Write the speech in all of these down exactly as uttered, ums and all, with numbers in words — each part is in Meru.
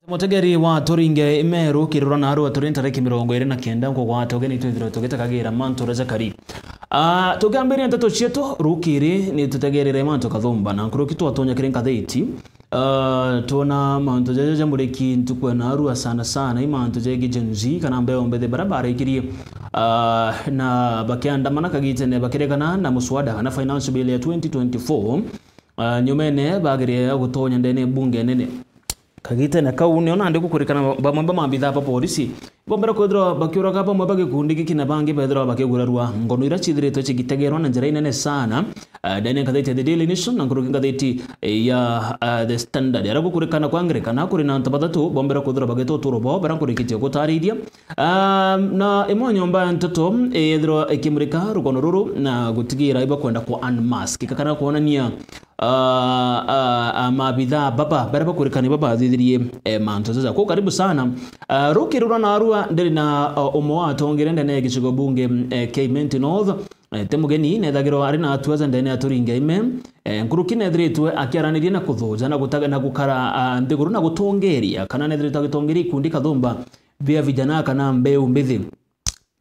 Mutegeri wa Turinge Meru, kirura na arua turi ntariki mirongo iri na kenda nkugwate ugeni twithirwe tugitekagira mantu uria jakari. Ah, tukiambiria nteto cietu rukiri, ni tutegerere mantu kathumba na nkuruki twatonya kiri ngatheti. Ah, twona mantu jaja jamuriki ntuku ya narua sana sana, i mantu jegi Gen Z kana mbeu mbithi baria barikirie, ah, na bakiandamana kagitene bakiregana na muswada kana finance bill ya twenty twenty-four. Ah, nyumene bageria gutonya ndene bunge nene. Kagitene kau nio nandi gukurikana bamwe ba maabithaa ba polisi bombere kwithirwa bakiuraga bamwe ba gikundi giki na bangi bethirwa bakigurarua. Ngono iria ciithiritwe cigitegerwa na njira inene sana. Ah, ndene ngatheti ya The Daily Nation na nkuruki ngatheti ya, ah, The Standard, aria gukurikana kwa ngerekana kuri na antu bathatu bombere kwithirwa bagita uturo bwao baria nkurikitie gutariria. Ah, na imwe nyomba ya nteto iyethirwa ikimurika rugono ruru na gutigira ibakwenda ku unmask kana kuonania ah, ah, ah, maabithaa baba baria bakurikana babathithirie, eh, mantu jaja. Kuu karibu sana. Ah, rukiri rwa narua ndiri na, ah, umwe wa atongeria ndene ya gicigo bunge, eh, kia Imenti North. Eh, ti mugeni, nethagirwa ari na atua ja ndene ya Turinge ime. Eh, nkuruki nethiritwe akiaraniria na kuthuja na gutaga na gukara, ah, nthiguru na gutongeria kana nethiritwe agitongeria ikundi kathumba bia vijana kana mbeu mbithi.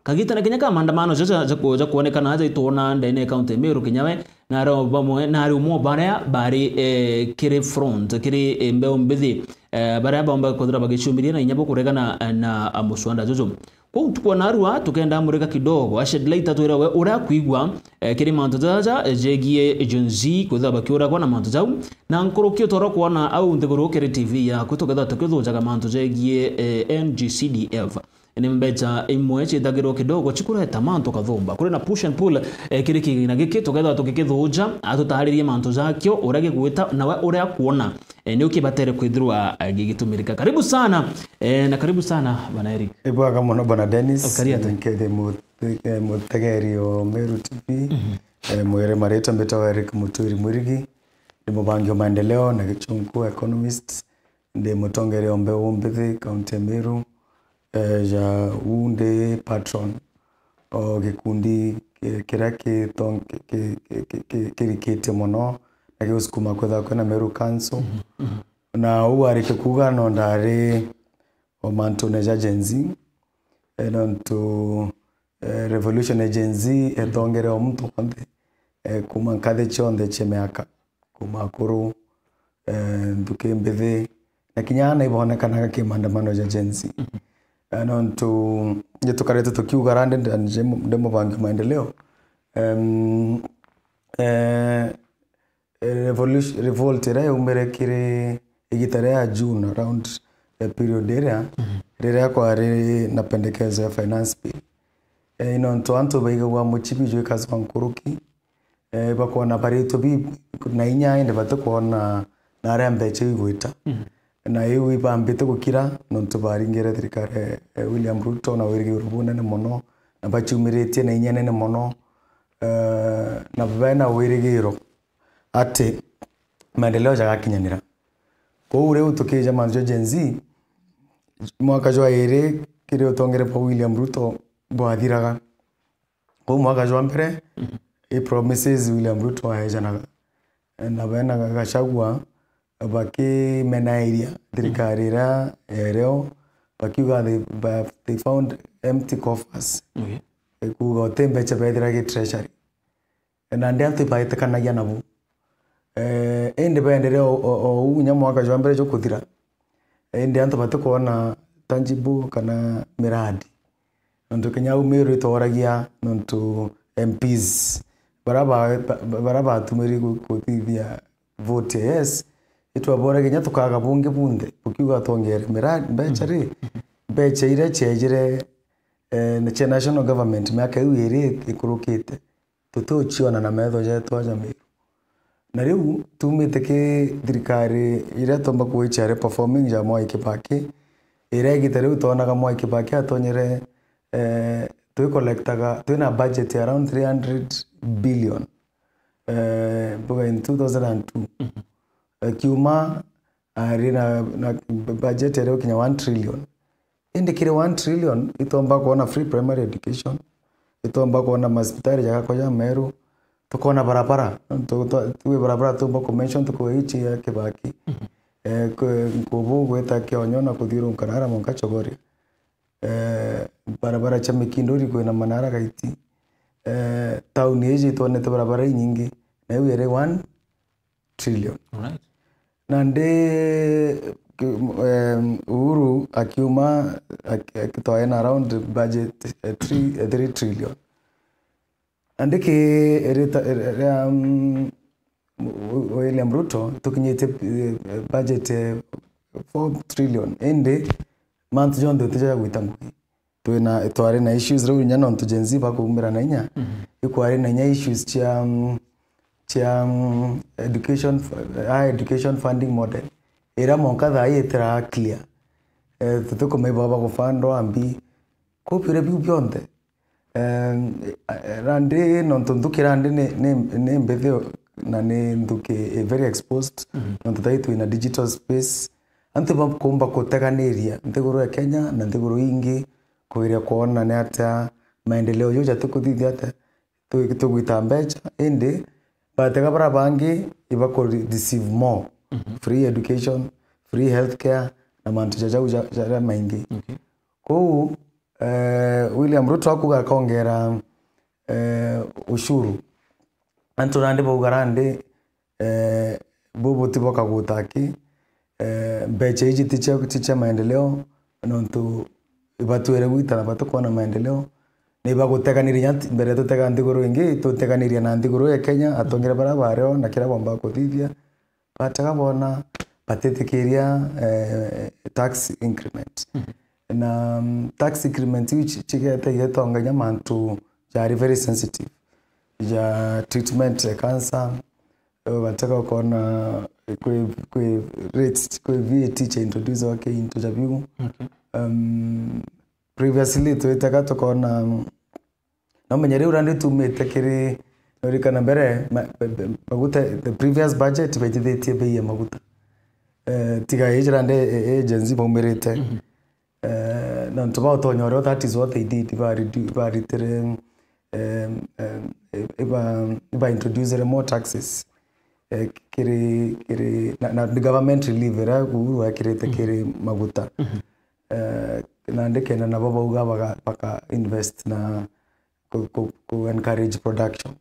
Kagitene kinya ka maandamano jaja ja ku-, ja kuonekana aja itwona ndene ya kaunti ya Meru kinya we nari o bamwe, nari umwe o baria bari, eh, kiri front, kiri, eh, mbeu mbithi, eh, baria baumba kwithirwa bagiciumiria na inya bwa kuregana, eh, na, ah, muswada juju. Kwou ntuku ya narua tukenda amurika kidogo, a shed light atwire we uria akwigua, eh, kiri mantu jaja, eh, jegie Gen Z kwithirwa bakiuragwa na mantu jau, na nkuruki utoro kwona au nthiguru kiri T V yaku tukethirwa tukithujaga mantu jegie, eh, N G C D F. Ni mbecha imwe ciithagirwa kidogo cikureta mantu kathumba. Kuri na push and pull, eh, kiri kigina giki, tukethirwa tukikithuja, atutaririe mantu jakio, uria gigwita, nawe uria akwona, eh, ni ukibatere kwithirwa, eh, gigitumirika. Karibu sana, eh, na karibu sana, Bwana Eric. Ibwega mono, Bwana Dennis. Ukari atia? Nkethe mu-, eh, mutegeri o Meru T V. Mhm. Eh, mwire maritwa mbitagwa Eric Muturi Mwirigi. Ndi mubangi wa maendeleo na gichunku economist. Ndi mutongeria o mbeu mbithi kaunti ya Meru, eh, ja uu ndi patron o gikundi ki-, kiria kitong-, ki-, ki-, ki-, ki-, kirikitie mono na gigusukuma kwithirwa kwina Meru Council. Mhm, mhm. Na uu ari kikuga no ndari o mantune ja Gen Z, eh, nontu, eh, revolution ya Gen Z etongere o muntu wonthe, eh, kuma nkathi cionthe cia miaka, kuma akuru, eh, nthuki mbithi, na kinya aana ibonekanaga ki maandamano ja Gen Z. Mhm. Eh, nontu ni tukarite tukiuga randi ndi, ndi mu-, ndi mubangi wa maendeleo. Em, eh, eh, revolution, revolt iria yaumire kiri igita ria June around, eh, period iria, mhm, riria kwari na pendekezo ya finance bill. Eh, nontu antu baigagua muchibi jwikazwa nkuruki, eh, bakwona baritwe bi na inya, indi batikwona na aria mbecha igwita. Mhm. Na iu ibambite gukira, nontu baringire thirikari, eh, William Ruto na wirigiro bunene mono, na baciumiritie na inya nene mono, eh, na bena wirigiro ati maendeleo jagakinyanira. Kwou riu tukija mantu ja Gen Z, mwaka jwa iri kiri utongere bwa William Ruto bwathiraga. Kwou mwaka jwa mbere, mhm, i promises William Ruto aejanaga. Na bena Gachagua bakimenairia thirikari iria ya rio, bakiuga they, ba-, they found empty coffers. Okay. Kuuga uti mbecha bethira gi treasury. Na ndi antu ibaetekanagia nabo. Eh, indi baendere o, o, o uu kinya mwaka jwa mbere jukuthira. Indi antu batikwona tangible kana miradi. Nontu kinya au Meru itwaragia nontu M Ps bara ba, ba, bara batumiri gu-, guthithia vote ya yes, itwaboragia kinya tukaga bungi bunthe, bukiuga twongere miradi, mbecha ri, mbecha iria ciejire, eh, na cia national government miaka iu iri ikurukite. Tuticiona na metho jetu aja Meru. Na riu tumite ki thirikari iria tumba kuicia ari performing ja Mwai Kibaki, iria igita riu twonaga Mwai Kibaki atonyere, eh, twi collectaga, twina budget ya around three hundred billion, eh, mbuga in two thousand and two. Mhm. Eh, kiuma ari na, na budget iria ukinya one trillion. Indi kiri one trillion, itomba kwona free primary education, itomba kwona masipitari jagakwa ja Meru, tukona barabara, tu-, tu-, twi barabara tumba ku mention tukuwe ichi ya Kibaki. Mhm. eh, kwe-, nkubu gwita Kionyo na kuthiurunka nara mwanka Chogoria. Eh, barabara cia Mikinduri kwina manara gaiti. Eh, tauni iji itwonete barabara inyingi, na iu iri one trillion. Alright. Nandi, ki-, em, Uhuru akiuma, ak-, ak-, twaina around budget, eh, three, eh, three trillion. Nandi ki, rita, ria, mm, William Ruto, tukinyitie, eh, budget, eh, four trillion. Indi, mantu jonthe utijaja gwita ngugi. Twina, twari na issues riu inya nontu Gen Z bakuumira na inya, ikwari na inya issues cia, mm, cia, mm, education, higher education funding model, iria mwanka thaa ii itira clear. Eh, tutikumenya baba gufundwa mbi, kupire biu bionthe. Eh, randi nontu nthuki randi ni, ni, ni mbithi na ni nthuki i very exposed, nontu thaa ii twina digital space. Antu bakumba kuteganiria nthiguru ya Kenya na nthiguru ingi, kugeria kwona ni atia maendeleo jau jatikuthithia atia, tu-, tugwita mbeca, indi batega bara bangi ibaku receive more. Free education, free healthcare, na mantu ja jau ja-, jaria maingi. Okay. Kwou, eh, William Ruto akuga akongera, eh, ushuru. Antu nandi bauga nandi, eh, bubu ti bwa kaguta aki, eh, mbeca iji ti cia, ti cia maendeleo, nontu ibatwire gwita na batikwona maendeleo. Ni baguteganiria inya nti-, mbere tutega nthiguru ingi, tuteganiria na nthiguru ya Kenya, atongere baria bario na kiria bomba kuthithia, batega bona batitikiria, eh, tax increment. Na, mm, tax increment iu ci-, cigete igetonga inya mantu jari very sensitive, ja treatment ya cancer, eh, batega ukona kwi, kwi rates, kwi V A T cia introduce wake into ja biu. Okay. Um, previously twitega tukona, mm, no menye riu randi tumite kiri, norikana mbere, ma-, be-, be-, maguta, the previous budget baitithitie bei ya maguta. Eh, tiga iji randi, eh, eh, Gen Z baumirite. Eh, nontu ba utonya urio, that is what they did. Ba redu-, ba ritire, em, em, iba, iba introducere more taxes. Eh, kiri, kiri, na, na the government relief iria Uhuru ekirite kiri maguta. Eh, na ndikenda nabo bauga baka, baka invest na ku, ku, ku encourage production.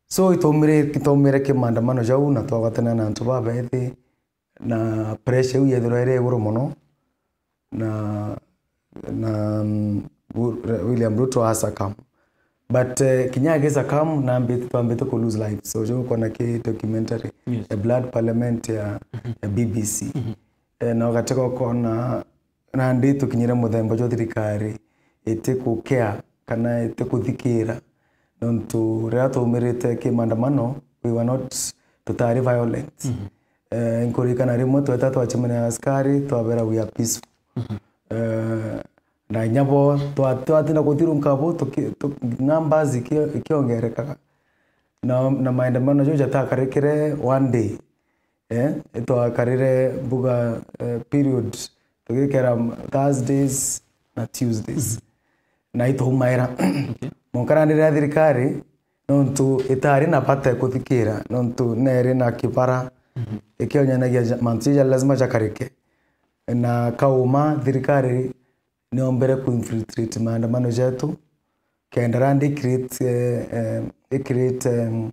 So, itaumire, itaumire ki maandamano jau na twagwatana na antu babethi, na pressure iu yethirwa iri iguru mono, na, na, mm, Ru-, William Ruto asakam. But, eh, kinya agisakam, nambite, twambite ku lose life. So, jo ukona ki documentary, yes, The Blood Parliament ya, ya B B C. Eh, na ugatega ukona nandi tukinyire muthemba jwa thirikari itikukea kana itikuthikira. Nontu riria twaumirite ki maandamano, we were not, tutari violent. Eh, nkuririkana rimwe tweta twacemania na askari, twabera we are peaceful. Eh, na inya bo, twa-, twatinda kuthirunka bo, tuki-, tu-, numbers iki-, ikiongerekaga. Na, na maandamano jau jatakarikire one day. Eh, itwakarire mbuga, eh, period, tugikera Thursdays na Tuesdays. Na itaumaira. Okay. Mwanka nandi riria thirikari, nontu itari na bata ya kuthikira, nontu neri na kibara, ikionyanagia ja-, mantu ja lazima jakarike. Na kauma thirikari niombere ku infiltrate maandamano jetu, kenda randi i create, eh, eh, i create, em,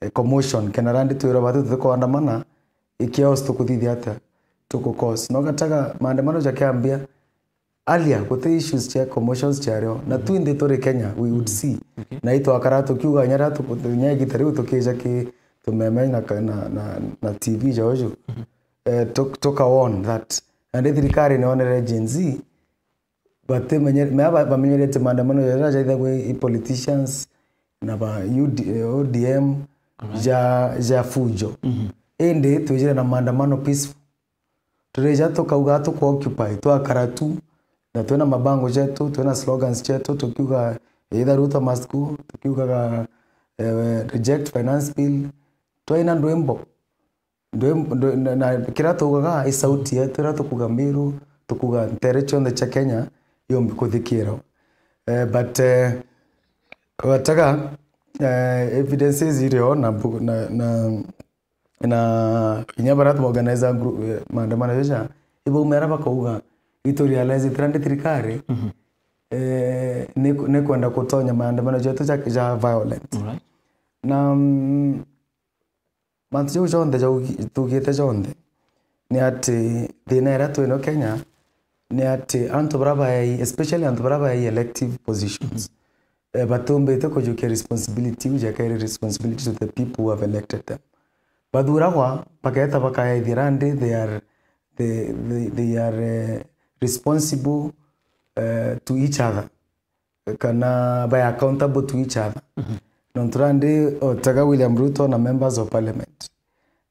eh, commotion, kenda randi twirwa batu tutikuandamana, i chaos tukuthithia atia, tuku cause. No gataga maandamano jakiambia, alia, guti issues cia commotions ciario. Na twinthe turi Kenya, we would see. Okay. Na itwakara tukiuga inya riria tuku-, inya igita riu tukija ki tumeme na ka-, na, na, na T V ja uju. Eh, tuk-, tuka warn that. Nandi thirikari nionere Gen Z, batimenye-, mea ba-, bamenyerete maandamano jaria jaithagwa i politicians na ba U D, eh, O D M, ja, ja fujo. Indi twijire na maandamano peaceful. Turija tukauga tuku occupy, twakara tu, na twina mabango jetu, twina slogans jetu, tukiuga, "Either Ruto must go," tukiugaga, eh, "Reject finance bill." Twaina ndwimbo. Ndwi-, ndwi-, na, na kiria tuugaga i sauti yetu, iria tukuuga Meru, tukuuga ntere cionthe cia Kenya, yombi kuthikirwa. Eh, but, eh, wataga, eh, evidences irio na mbu-, na, na, Na kinya baria twa organize group, eh, maandamano jaja, ibaumira bakauga, "Itu realize tira ndi thirikari, eh, ni, ni kwenda kutonya maandamano jetu ja, ja violent." Alright. Na, mm, mantu jau jonthe jau tugite jonthe, ni ati thina iria twino Kenya, ni ati antu baria baei, especially antu baria baei elective positions, eh, batumbite kujukia responsibility, iu jakairi responsibility to the people who have elected them. Bathuragwa, baketa bakaethira ndi, they are, they, they, they are, eh, responsible, eh, to each other. Kana ba accountable to each other. Nontu randi otega William Ruto na members of parliament.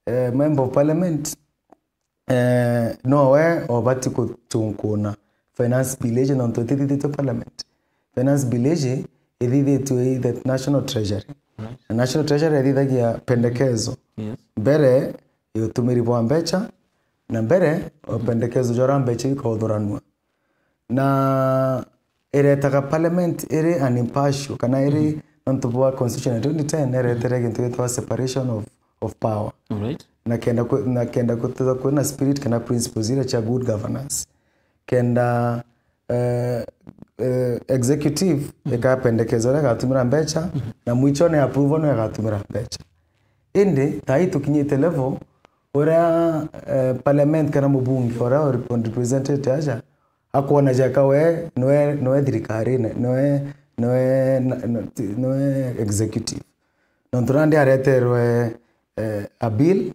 Eh, member of parliament, eh, nowe obati guchunkuna finance bill iji nontu itithithitwe parliament. Finance bill iji ithithitwe i the National Treasury. Right. Na National Treasury ithithagia pendekezo. Yes. Mbere ya utumiri bwa mbecha, na mbere o pendekezo jora mbecha ikothuranua. Na iretaga parliament iri an impartial, kana iri nontu bwa constitution ya twenty ten iretere gintu gitwa separation of, of power. Alright. Na kenda kwi-, na kenda kutethwa kwina spirit kana principles iria cia good governance. Kenda, eh, eh, executive ikapendekeza uria igatumira mbecha, na mwichone approval no igatumira mbecha. Indi, thaa ii tukinyite level uria, eh, parliament kana mubunge uria uri-, represented aja, akwona jaka we, noe, noe thirikarine, noe, noe, na-, no-, ti-, noe executive. Nontu nandi areterwe, eh, a bill,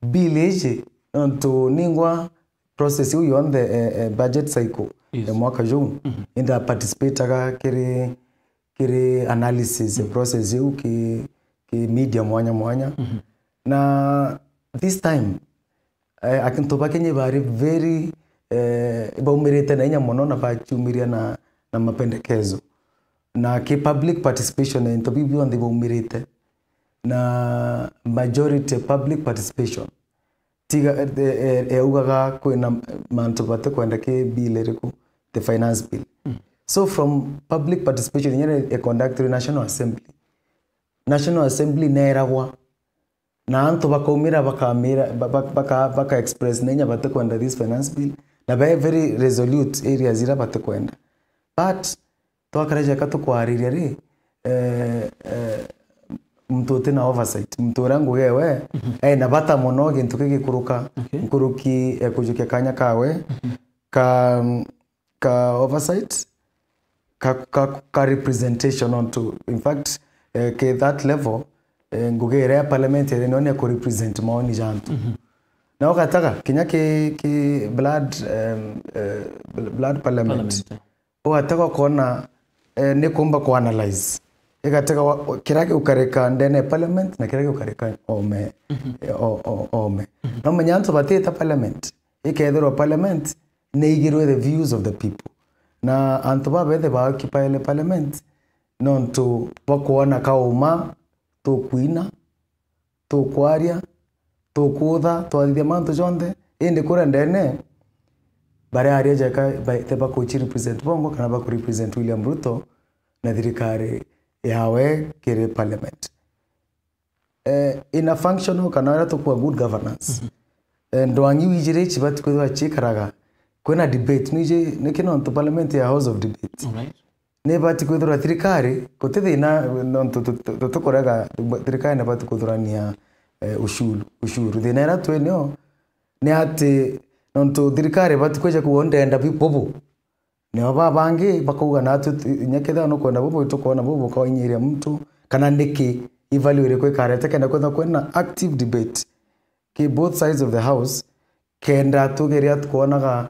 bill iji, nontu ningwa process iu yonthe, eh, eh, budget cycle, yes, ya mwaka juu, indi aparticipataga kiri, kiri analysis ya process iu ki, ki media mwanya mwanya. Na this time, eh, antu ba Kenya bari very, eh, baumirite na inya mono na bachumiria na, na mapendekezo. Na ki public participation, into biu bionthe baumirite. Na majority public participation. Tiga, eh, eh, eh, yaugaga kwina mantu batikwenda ki bill iriku, the finance bill. So from public participation, inya e conduct National Assembly. National Assembly neeragwa, na antu bakaumira, bakamira, ba-, ba-, baka, baka express na inya batikwenda this finance bill, na be very resolute areas iria batikwenda. But twakara jeka tukwariria ri, eh, eh, muntu uti na oversight, muntu uria ngugi ewe ena bata mono gintu kigikuruka, okay, nkuruki, eh, kujukia kanya kawe ka, ka oversight, ka, ka, ka representation onto, in fact, eh, ke that level, eh, ngugi iria ya parliament iri no ni ku represent maoni ja antu. Na ugataga kinya ki, ki blood, em, eh, bl-, blood parliament. Parliament, eh. Ugataga ukona, eh, ni kumba ku analyze. Igatega wa-, kiria giukarika ndene ya parliament na kiria giukarika ome, eh, o-, o-, ome. No menya antu batita parliament. Ikethirwa parliament ni igirwe the views of the people. Na antu babethe ba occupy parliament, nontu bakwona kauma, tukwina, tukwaria, tukutha, twathithia mantu jonthe, indi kuria ndene, baria aria jeka ba-, te bakuchi represent bongo kana baku represent William Ruto na thirikari yawe kiri parliament. Eh, in a functional kana uria tukua good governance. Eh, ndwang'i wijire ici bati kwithirwa cikaraga kwina debate. Niji, niki nontu parliament ya house of debate. Alright. Ni bati kwithirwa thirikari, guti thina nontu tu-, tu-, tu-, tukurega thirikari ni bati kuthurania, eh, ushuru, ushuru. Thina iria twi nio ni ati nontu thirikari bati kwija kuuga, "Ndenda bi-, bubu." Nio babangi bakauga, "Natwi tu-, inya kethira nukwenda bubu, tukwona bubu, ukainyiria muntu, kana niki, i value iriku ikarete?" Kenda kwithirwa kwina active debate ki both sides of the house, kenda tugeria tukwonaga,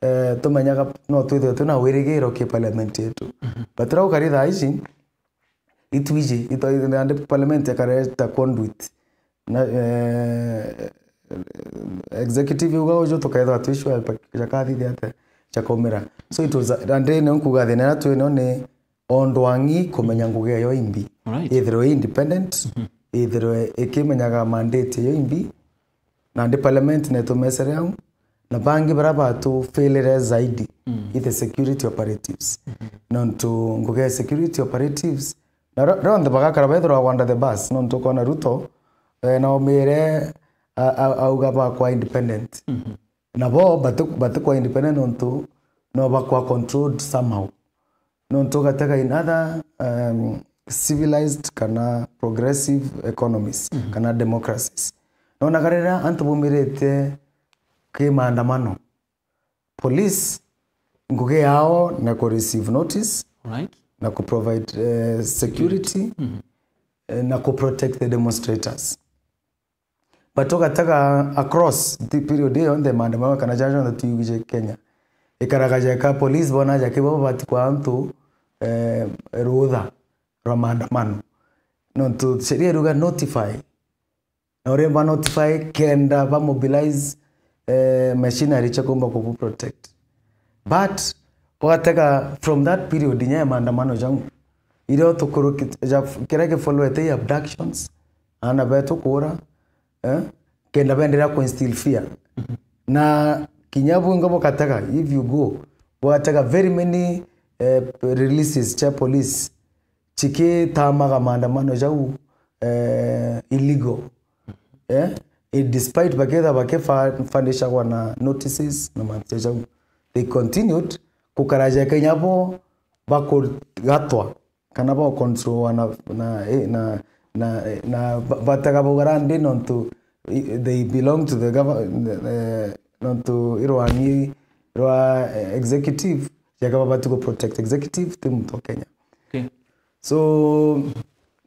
eh, tumenyaga no twithirwe twina wirigiro ki parliament yetu. But uria gukari thaa ici, itwiji, itwa-, nandi parliament ikareta conduit. Na, eh, executive iuga uju tukethirwa twi sure jakathithia ate, jakaumira. So it was a, nandi nio nkuga thina iria twi nio ni o ndwang'i kumenya ngugi eyo imbi. Alright. Ithirwe i independent, ithirwe ikimenyaga mandate eyo imbi, nandi parliament netumesere au, na bangi baria batu failire zaidi i the security operatives. Nontu ngugi ya security operatives, na ro-, ronthe bagakara bethirwa under the bus, nontu ukona Ruto Eh, na omire a- a- auga bakwa independent. Mhm. Na bo bati- batikwa independent nontu no bakwa controlled somehow. Nontu ugatega in other, um, civilized kana progressive economies, mhm, kana democracies, nonaga riria antu baumirite ki maandamano, police ngugi yao na ku receive notice, right, na ku provide, eh, security, mhm, eh, na ku protect the demonstrators. But ugatega across the period iyo yonthe, maandamano kana jaja jonthe tuigwije Kenya, ikaraga jeka police bona jaki bo babati kwa antu, eh, rutha rwa maandamano. Nontu sheria iruga notify. Na uria ba notify kenda ba mobilize, eh, machinery cia kumba kubu protect. But ugatega from that period inya ya maandamano jau, iria tukuruki-, ja-, kiria kifollowete i abductions, ana betu kuura, eh, kenda benderea ku instill fear. Na kinya bunga bugatega, if you go, bugatega very many, eh, releases cia police chikitamaga maandamano jau, eh, illegal. Eh? Eh, despite baketha bakifundishagwa na notices na mantu jau, they continued gukara jeka inya bo bakugatwa kana bagucontrolwa na, na, eh, na, na, eh, na ba- batega bugara ndi nontu i- they belong to the government, eh, nontu irwani rwa, eh, executive, jeka babati ku protect executive, ti muntu wa Kenya. Okay. So,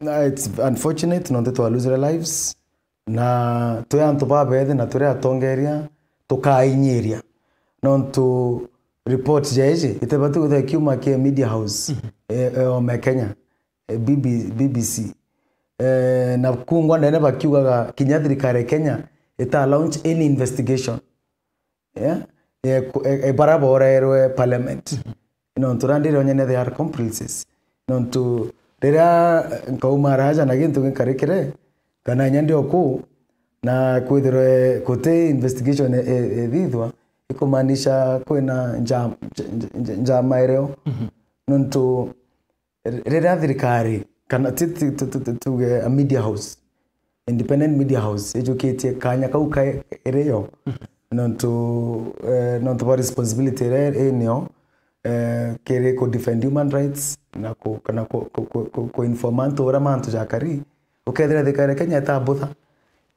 na it's unfortunate, nontu twa lose our lives, na twi antu babethi na turi atongeria, tukainyiria. Nontu report ja iji itibati kwithirwa ikiuma ki media house, mhm, e, e, ome Kenya, e, B B, B B C. E, na kungwa ndene bakiugaga kinya thirikari ya Kenya ita launch any investigation. Yeah? E, ku- e, e, bara borairwe parliament. Mhm. Nontu randi rionye ne they are accomplices. Nontu riria, eh, nkauma raja na gintu ginkarikire, kana inya ndi oku, na kwithirwe guti investigation e- e- ithithwa, ikumaanisha kwina nja- nja- nja- njama irio. Mhm. Nontu riria thirikari, kana ti- ti- ti- ti- ti- tuge a media house, independent media house, ijukitie kanya kau ka- iri yo, nontu, eh, nontu bwa responsibility iria inio, eh, kiri ku defend human rights na ku- kana ku- ku- ku- ku- ku inform antu uria mantu jakari. Ukethira thirikari ya Kenya itambutha,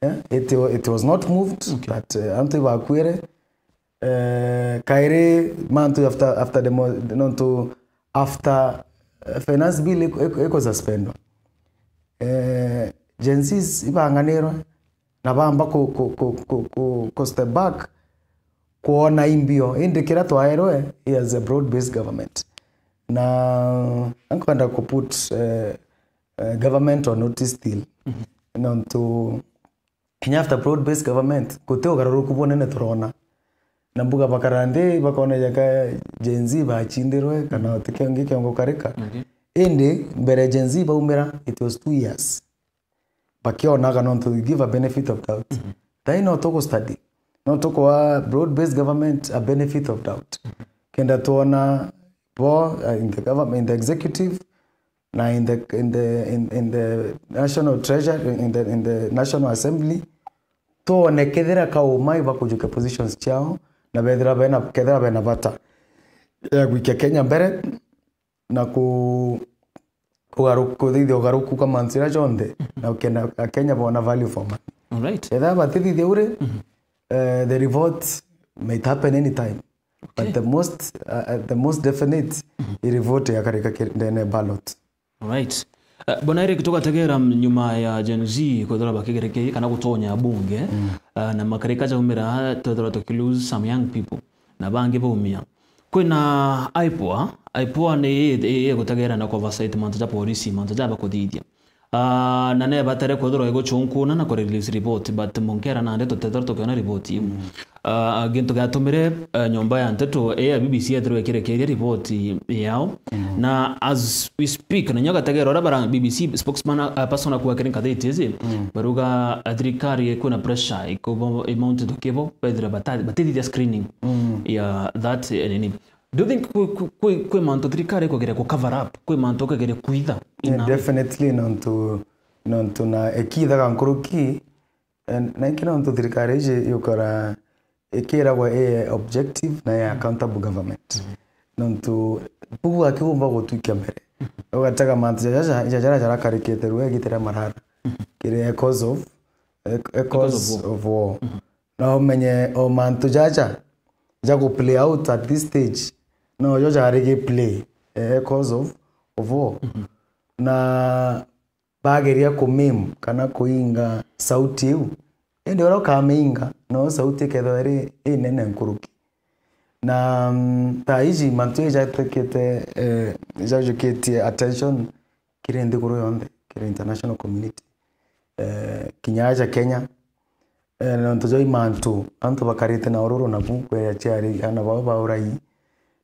eh, it, wa- it was not moved, okay, but, eh, antu ibakuire, eh, kairi mantu after, after the mo- nontu after, eh, finance bill iko- iko- iko suspendwa. Eh, Gen Zs ibanganirwe na bamba ku- ku- ku- ku- ku- ku step back kwona imbio, indi kiria twaerwe is a broad based government. Na nkwenda ku put, eh, eh, government on notice still. Mhm. Nontu kinya after broad based government, guti ugaruruku bunene turona. Na mbuga bakara nthi bakona jaka Gen Z bachindirwe kana, mhm, guti kiongi kiongo karika. Okay. Indi mbere Gen Z baumira, it was two years. Bakionaga nontu we give a benefit of doubt. Mhm. Thai no tugu study. No tukwa broad based government a benefit of doubt. Mhm. Kenda tuona bo, uh, in the government, in the executive, na in the, in the, in, in the national treasury, in the, in the national assembly, tuone kethira kauma ibakujukia positions ciao, na bethira bena, kethira bena bata ya gwikia Kenya mbere, na ku- kugaru- kuthithia ugaruku kwa mantu iria jonthe, na ukenda Akenya bona value for money. Alright. Ethira batithithia uri, mhm, eh, the revolt might happen anytime. Okay. But the most, uh, uh, the most definite, mhm, i revolt yakarika ki- ndene ballot. Alright. Uh, bona Eric, tugategera nyuma ya Gen Z kwethirwa bakigerekeria kana gutonya bunge, mm, uh, na makarika jaumira, twethirwa tuki lose some young people na bangi baumia. Kwina IPOA, IPOA ni i- i- igutegera na oversight mantu ja polisi, mantu ja bakuthithia. Ah, na nebatere kwithirwa iguchunkuna na ku release report, but munkera nandi tutethirwa tukiona report iu. Mm. Ah, gintu giatumire, eh, nyomba ya nteto ii ya B B C yethirwa ikirekeria report yao. Mm. Na as we speak, na nyo gategera uria bara B B C spokesman, ah, person akuwa kiri ngathiti ici, mm, baruga, ah, thirikari ikwina pressure, ikubo, imountitwe kibo, bethira bata- batithithia screening, mm, ya that, eh, nini. Do you think kwi, kwi, kwi, kwi mantu thirikari ikugeria ku cover up? Kwi mantu ikugeria kwitha? Yeah, ina- definitely, nontu Nontu na ikithaga nkuruki, eh, na ingi nontu thirikari iji yukora ikiragwa i objective na i accountable government. Nontu buu akigumba gutwikia mbere. Ugatega mantu jaja, jaja, jaria jarakarikite rue gitira marara. Kiri echoes of, ech-, echoes of war. Na umenye o mantu jaja ja gu play out at this stage, no jo jari gi play, eh, echoes of, of war. Na bageria ku mim kana kuinga sauti iu. Indi uria ukamiinga, no sauti ikethirwa iri inene nkuruki. Na, mm, thaa iji mantu jajukite, eh, jajukitie attention kiri nthiguru yonthe, kiri international community. Eh, kinya aja Kenya, eh, nontu jwa i mantu antu bakarite na ururu nabu, kweri aciari ana bao baurai.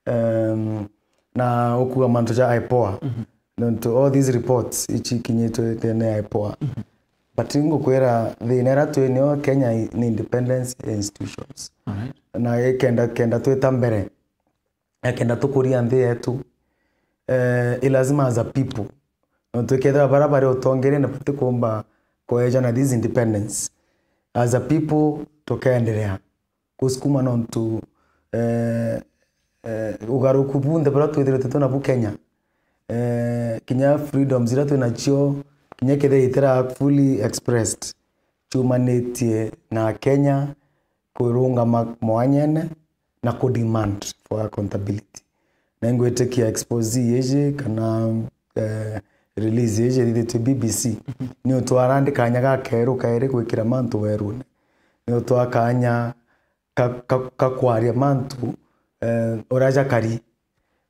Em, na ukuga mantu ja IPOA. Nontu all these reports ici ikinyitwe tene IPOA. But ngukwira thina iria twi nio Kenya i-, ni independence institutions. Alright. Na ikenda, kenda twita mbere, na kenda tukuria nthi yetu, eh, i lazima as a people. Nontu ikethira baria bari utongeria na batikumba kuejana this independence, as a people tukeenderea kusukuma nontu, eh, eh, ugaruku bunthe buria twithirite twi nabu Kenya, eh, kinya freedoms iria twi nacio, kinya kethira itira fully expressed, ciumanitie na Kenya kwirungama mwanyene na ku demand for accountability. Na ingwitikia expose iji kana, eh, release iji ithithitwe B B C, ni utwara ndi kanya gakeru kairi gwikira mantu werune. Ni utwa kanya ka, ka, ka kwaria mantu, eh, uria jakari.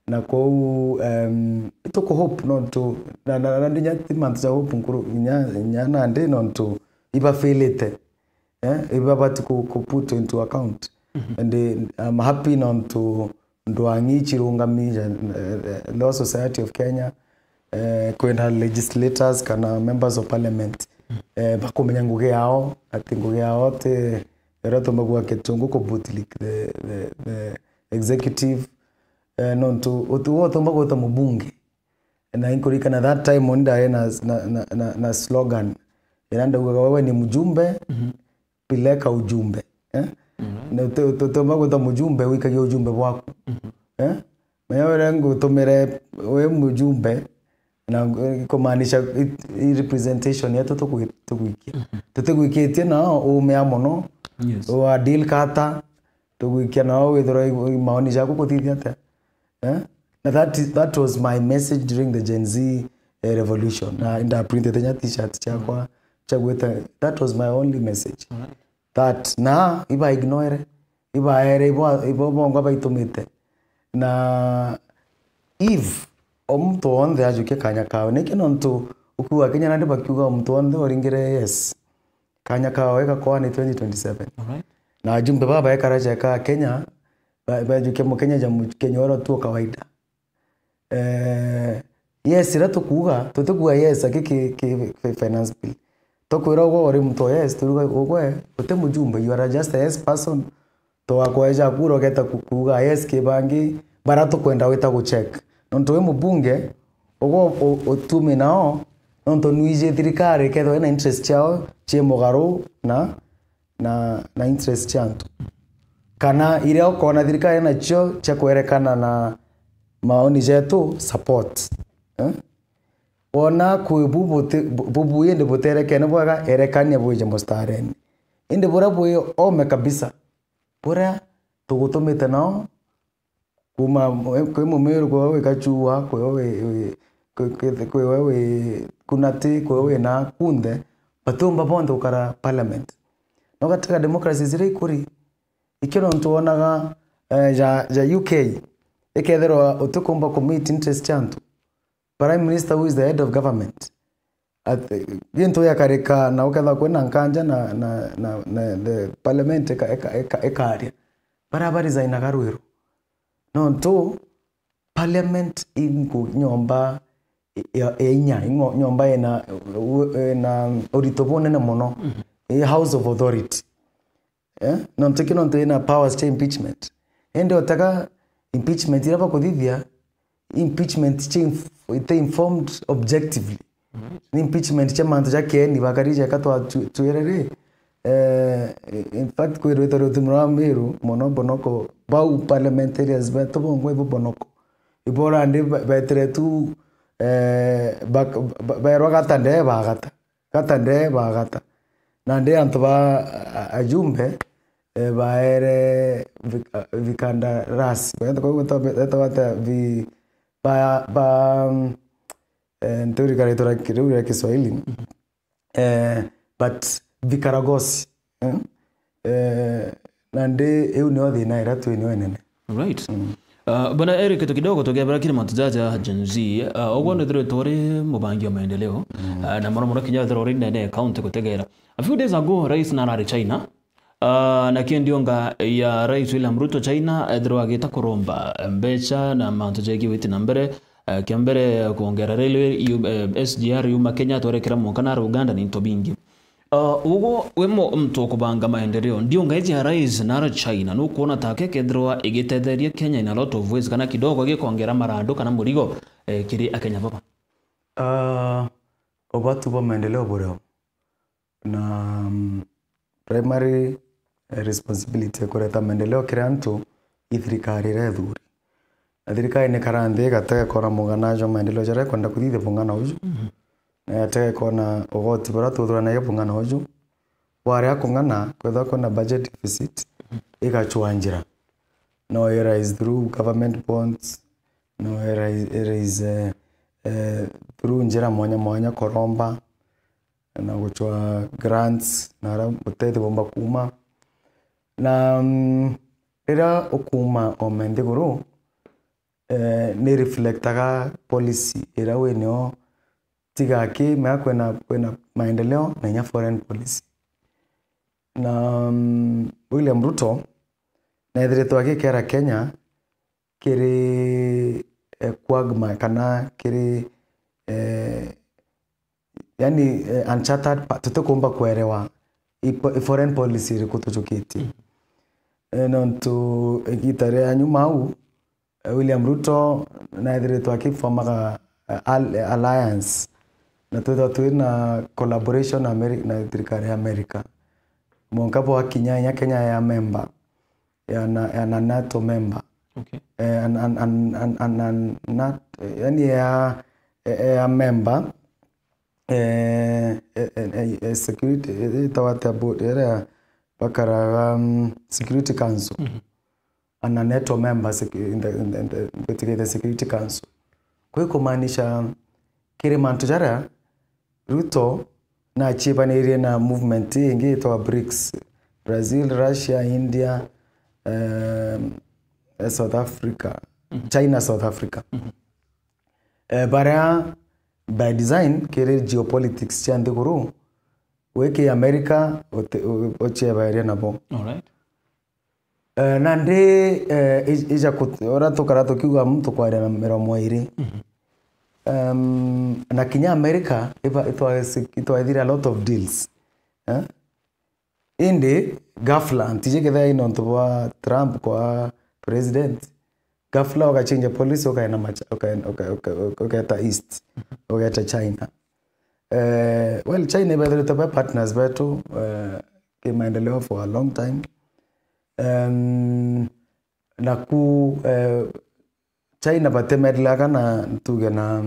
Na kwou, em, ituku hope nontu, na, na, na ndinya ti mantu ja hope nkuru, inya, inya nandi nontu ibafailite, eh, ibabati ku, ku put into account. And, eh, I'm happy nontu ndwang'i ici irungami ja, eh, eh, Law Society of Kenya, eh, kwina legislators kana members of parliament, eh, bakumenya ngugi yao, ati ngugi yao ti iria tumba gwa kitungu ku bootlick the, the, the executive, eh, nontu uti-, we utumba gwita mubunge. Na inkuririkana that time uni ndari na, na, na, na, na slogan iria ndaugaga, "Wewe ni mjumbe, peleka ujumbe." Eh? Na uti-, uti-, utumba gwita mujumbe wikagia ujumbe bwaku. Eh? Menya uria ngutumire wi mujumbe, na ngu-, kumaanisha i, i representation yetu tugwi-, tugwikia. Tutigwikitie nao umea mono, yes, wa deal kata, tugwikia nao withirwa i, i maoni jaku kuthithia atia. Eh? Na that is, that was my message during the Gen Z, eh, revolution. Na ndaprintete nya t-shirt ciakwa cia gwita, that was my only message. Alright. That na iba ignore, ibaere ibo, ibo bongo baitumite. Na if o muntu wonthe ajukia kanya kawe, niki nontu ukuga Kenya nandi bakiuga o muntu wonthe oringire yes, kanya kawe gakoa ni twenty twenty-seven. Alright. Na ajumbe baba ekara jeka Kenya, ba-, bajukia Mukenya ja Mukenya oro tu kawaida. Eh, yes, iria tukuuga, tutikuuga yes aki ki, ki, ki finance bill. Tukwira ugwe uri muntu wa yes, turuga ugwe uti mujumbe, you are just a yes person. Twakweja kura ugeta ku-, kuuga yes ki bangi, bara tukwenda wita gu check. Nontu wi mubunge, ugwe u-, utumi nao, nontu nwiji thirikari ikethwa ina interest ciao cie mugaru na na, na interest cia antu. Kana iria ukona thirikari nacio cia kwerekana na maoni jetu, support. Eh? Wona kwi bu buti-, bu-, bubu indi buterekene bwega, erekania bwije mustareni. Indi buria bwi ome kabisa, buria tugutumite nao, kuma mwe-, kwi Mumiru, kwi we wi Gachua, kwi we wi, wi, kwi, kwi, kwi we wi Kunati, kwi we wi na kunthe, batiumba bonthe gukara parliament. No gatega democracies iria ikuri, ikio nontu wonaga, eh, ja, ja U K, ikethirwa utikumba ku meet interest cia antu. Prime Minister who is the head of government. At-, gintu yakarika na ukethwa kwina nkanja na, na, na, na the parliament ika-, ika-, ika-, ikaria. Bara ba resignaga rwiru. Nontu parliament i nku-, nyomba ya, ya inya, ingo-, nyomba ina, ina urito bunene mono. I house of authority. Eh? Nontu ki nontu ina powers cia impeachment. Indi otega impeachment iria bakuthithia, impeachment cia inf-, ite informed objectively. ni impeachment cia mantu ja kieni bakari jeka twa tu-, twire ri. Eh, in fact, kwirwite ruti mura Meru, mono Bonoko, bau parliamentarians betu bongwa ibo Bonoko. Ibo randi be-, betire tu, eh, bak-, ba-, berwa gata ndee bagata. Gata ndee bagata. Nandi antu ba, a-, ajumbe, eh, baere vik-, a-, vikandarasi. Beta kwa beta, beta, beta vi-, ba, ba, mm, eh, nturika ritwa riu ria Kiswahili. Eh, but vikaragosi. Eh? Eh, nandi iu nio thina iria twi nio inene. Right. Uh, bwana Eric, tu kidogo tugiabira kiri mantu jaja Gen Z. Uh, ugwo nithirwe turi mubangi wa maendeleo. Uh, na mono mono kinya ithirwa uri ndene ya county gutegera. A few days ago, Rais narari China. Uh, na kio ndiunga ya Rais William Ruto China, ethirwa agita kuromba mbeca na mantu jegi witi na mbere. Uh, kia mbere, uh, kuongera railway, yu-, uh, S G R yuma Kenya, twerekera mwanka na Uganda na into bingi. Uh, ugo we mo-, mtu ukubanga maendeleo, ndiunga iji ya Rais nara China, nukwona take kethirwa igitetheria Kenya in a lot of ways, kana kidogo gikongera marandu kana murigo, eh, kiri Akenya baba? Uh, ubatu bwa maendeleo burio na, mm, primary, eh, responsibility ya kureta maendeleo kiri antu i thirikari iria ithuri. Na thirikari ni kara nthi igatega ikona mung'ana jwa maendeleo jaria ikwenda kuthithia mung'ana uju. Na igatega ikona ugoti buria tuthuranagia mung'ana uju bwaria kung'ana, kwethirwa kwina budget deficit, igacwa njira. No i raise through government bonds, no i raise, i raise, eh, eh, through njira mwanya mwanya, kuromba, na gucwa grants na aria utethio bumba kuuma. Na, mm, riria ukuuma ome nthiguru, eh, ni reflectaga policy iria winio, tiga aki mea kwina, kwina maendeleo na inya foreign policy. Na, mm, William Ruto naithiritwe agikera Kenya kiri, eh, quagmire kana kiri, eh, yani, eh, uncharted pa-, tutikumba kwerewa i po-, i foreign policy iriku tujukitie. Eh, nontu igita ria nyuma au, eh, William Ruto naithiritwe akiformaga, eh, al-, alliance, na twithwa twina collaboration na Ameri-, na thirikari ya America. Mwanka bwakinya inya Kenya ya member ya na, ya na NATO member. Okay. Eh, an, an, an, an, an, an, nat-, yani ya, ya, ya member, eh, eh, eh, eh, eh, security, eh, itawa atia board, iria bakaraga, mm, Security Council. Mhm. Ana NATO member sec-, in the, in the, in the, in the Security Council. Kwi kumaanisha kiri mantu jaria Ruto nachiebanirie na movement ingi itwa brics, Brazil, Russia, India, um, South Africa, China, South Africa. Eh, baria by design kiri geopolitics cia nthiguru, wiki America uti-, u-, uchiebaeria nabo. Alright. Eh, nandi, eh, ij-, ija kut-, uria tukara tukiuga muntu kwaria na miromo iri. Mhm. Em, na kinya America, iba-, itwa-, itwaethire a lot of deals. Eh? Indi, ghafla, ntiji kethira i nontu bwa Trump kwa president, ghafla ugachinja policy, ukaenda macha-, ukaenda, uka-, uka-, uka-, ukaeta East, ukaeta China. Eh, well, China ibethirite be partners betu, eh, kimaendeleo for a long time. Em, naku, eh, China batemerelaga na, tuge na,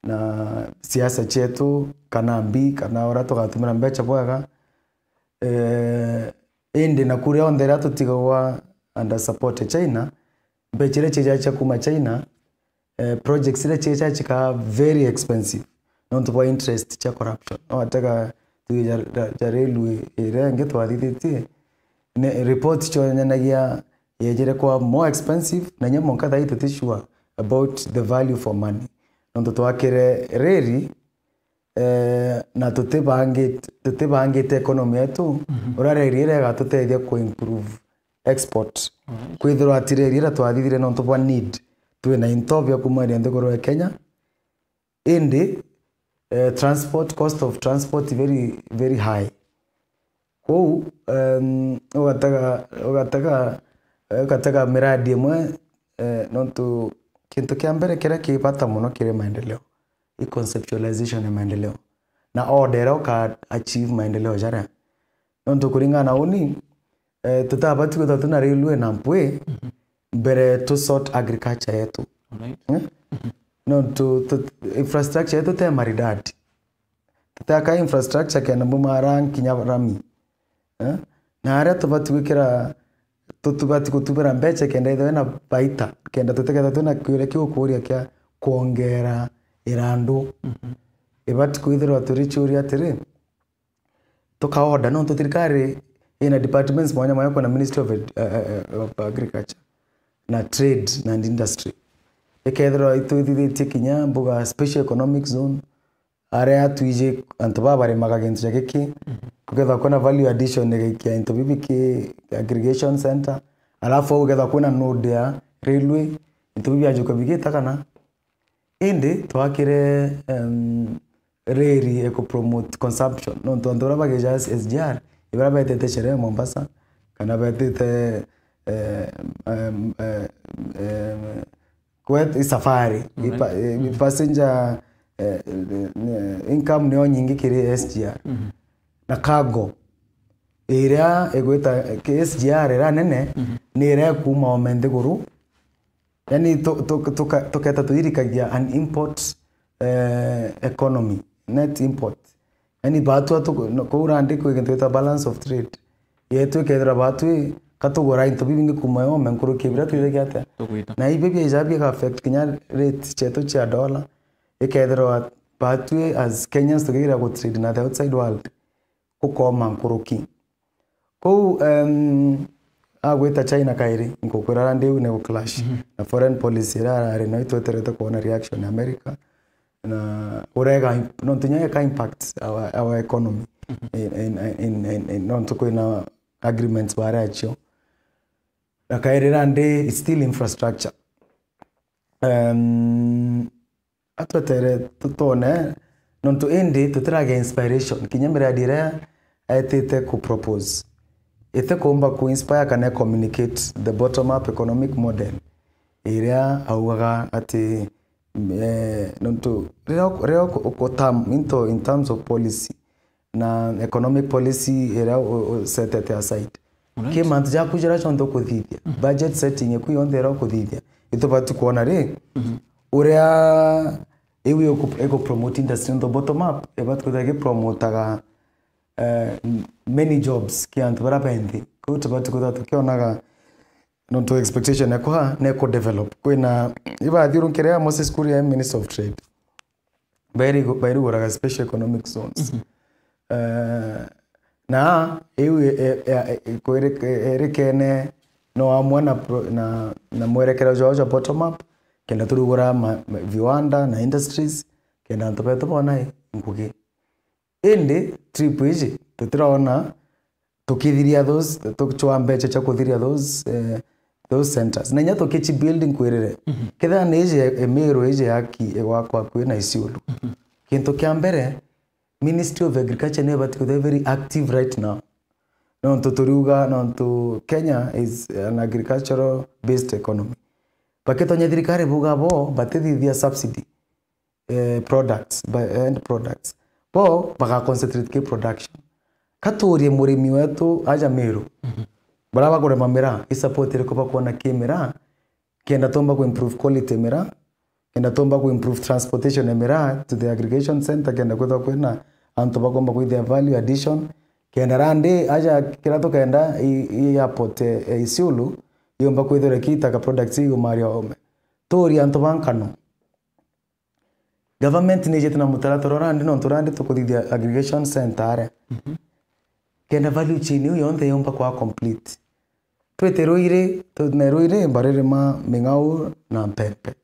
na siasa cietu, kana mbi, kana uria tugatumira mbeca bwega. Eh, indi naku rionthe riria tutigagwa under support ya China, mbeca iria ciija cia kuma China, eh, projects iria ciija cikaa very expensive nontu bwa interest cia corruption. No watega tuge ja, ja, ja railway iria ingi twathithitie, ni report cionyanagia yejire kwa more expensive, na inya mwanka thaa ii tuti sure about the value for money. Nontu twakire reri, eh, na tutibangit-, tutibangite economy yetu, mhm, uria reri iria igatutethia ku improve export. Alright. Kwithirwa ati reri iria twathithire nontu bwa need, twina into bia kuumania nthiguru ya Kenya, indi, eh, transport, cost of transport very, very high. Kwou, em, ugatega, ugatega, eh, ugatega miradi imwe, eh, nontu kintu kia mbere kiria ki bata mono kiri maendeleo i conceptualization ya maendeleo. Na order iria uka achieve maendeleo jaria. Nontu kuringana na uni, eh, tutabati kwithirwa twina railway na mpwi mbere tu sort agriculture yetu. Alright. Eh? Nontu tu-, infrastructure yetu te maridadi. Tutaka infrastructure kenda mbumara nkinya rami. Eh? Na aria tubati gwikira, tu-, tubati gutumira mbeca kenda ithirwe na baita, kenda tutikethirwa twina kiuria kiu ukuria kia kwongera irandu. Ibati kwithirwa turichuria atiri, tukaorder, nontu thirikari ina departments mwanya mwanya, kwina Ministry of Ed-, eh, eh, eh, of Agriculture na Trade and Industry. Ikethirwa itwithithitie kinya mbuga special economic zone, aria twiji antu baa barimaga gintu ja giki, kukethirwa kwina value addition igaikia into bibi ki aggregation center, alafu au ukethirwa kwina node ya railway, into bibi biajuka bigita kana. Indi twakire, em, reri iku promote consumption. Nontu antu baria bageja S G R, ibaria betete sherehe Mombasa, kana betete, eh, em, eh, em, kwet-, i safari, i pa-, eh, passenger, eh, eh, income niyo nyingi kiri S G R. Na cargo, iria igwita ki S G R iria nene, ni iria ikuuma ome nthiguru, Yani, tu-, tu-, tuka-, tuketa twirikagia an import, eh, economy, net import. Yani, baatwi tu-, no, kuu randi kwi gintu gitwa balance of trade. Yetu ikethirwa baatwi, ka tugura into bibingi kuuma yome nkuruki ya biria twithagia atia? Tugwita. Na ibi biaija biga affect kinya rate cietu cia dollar. Ikethirwa baatwi as Kenyans tukigira gu trade na the outside world, gukoma nkuruki. Kuu, em, agwita China kairi, nkukwira randi iu ni gu clash na foreign policy iria arari nayo, itweterete kwona reaction ya America. Na urega imp-, nontu nya eka impact our, our economy. In, in, in, in, in, nontu kwina agreements baria acio. Na kairi randi it's still infrastructure. Em, atwetere tutone, nontu indi tutiragia inspiration. Kinya miradi iria etite ku propose, itikumba ku inspire kana communicate the bottom up economic model iria augaga ati, eh, nontu riria uku-, riria uku-, uku term into, in terms of policy, na economic policy iria u-, u-, setete aside. Alright. Ki mantu jaku jaria jonthe ukuthithia. Budget setting eku yonthe iria ukuthithia. Itubati kwona ri, uria iu iku-, iku promote industry nontu bottom up, ibati kwithirwa igipromotaga, eh, m-, many jobs ki antu baria benthi. Kwou tubati kwithirwa tukionaga nontu expectation yakwa ni ku develop. Kwina, ibathiurunkire ya Moses Kuria, Minister of Trade. Bairi-, bairuguraga special economic zones. Eh, na iu e-, e-, e-, e-, kwiri-, e-, erikene no amwe na pro-, na, na mwerekero jwao jwa bottom up, kenda turugura ma, ma, viwanda na industries, kenda antu betu bona i ngugi. Indi trip iji tutirona tukithiria those, tuchwa mbecha cha kuthiria those, eh, those centers. Na inya tukichi build nkwirire. Kethira ni iji Emiru iji yaki igwakwa akui na Isiolo. Gintu kia mbere, Ministry of Agriculture ni ibati kwithirwa very active right now. Nontu turiuga, nontu Kenya is an agricultural based economy. Bakitonya thirikari buga bo, batithithia subsidy, eh, products, by end products. Bo baga concentrate ki production. Katurie murimi wetu aja Meru. Baria bakurema miraa, i support iriku bakwona ki miraa? Kenda tumba ku improve quality ya miraa, kenda tumba ku improve transportation ya miraa to the aggregation center, kenda kwithirwa kwina antu bakomba kwithia value addition, kenda randi aja kira tukenda i, i airport ya, ya Isiolo yomba kwithirwa ikitaka products igumaria ome. Turie antu ba nkano. Government ni ijite na mutaratara uria randi, nontu randi tukuthithia aggregation center aria. Kenda value chain iu yonthe yomba kwa complete. Twite Ruiri, tu-, na Ruiri baririma ming'au na mpempe.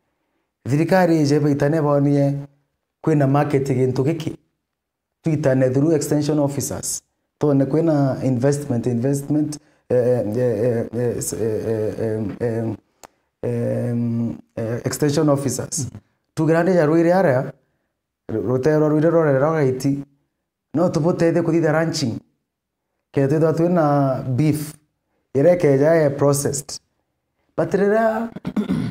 Thirikari ije baitane bonie kwina market gintu giki. Twitane through extension officers. Twone kwina investment, investment, eh, eh, eh, eh, eh, s-, eh, eh, eh, eh, eh, eh, extension officers. Tugira ndi ja Ruiri aria, ru-, rutero Ruiri rorere rwa Gaiti. No tubutethie kuthithia ranching. Kenda twithirwa twina beef, iria ikeja e processed. But riria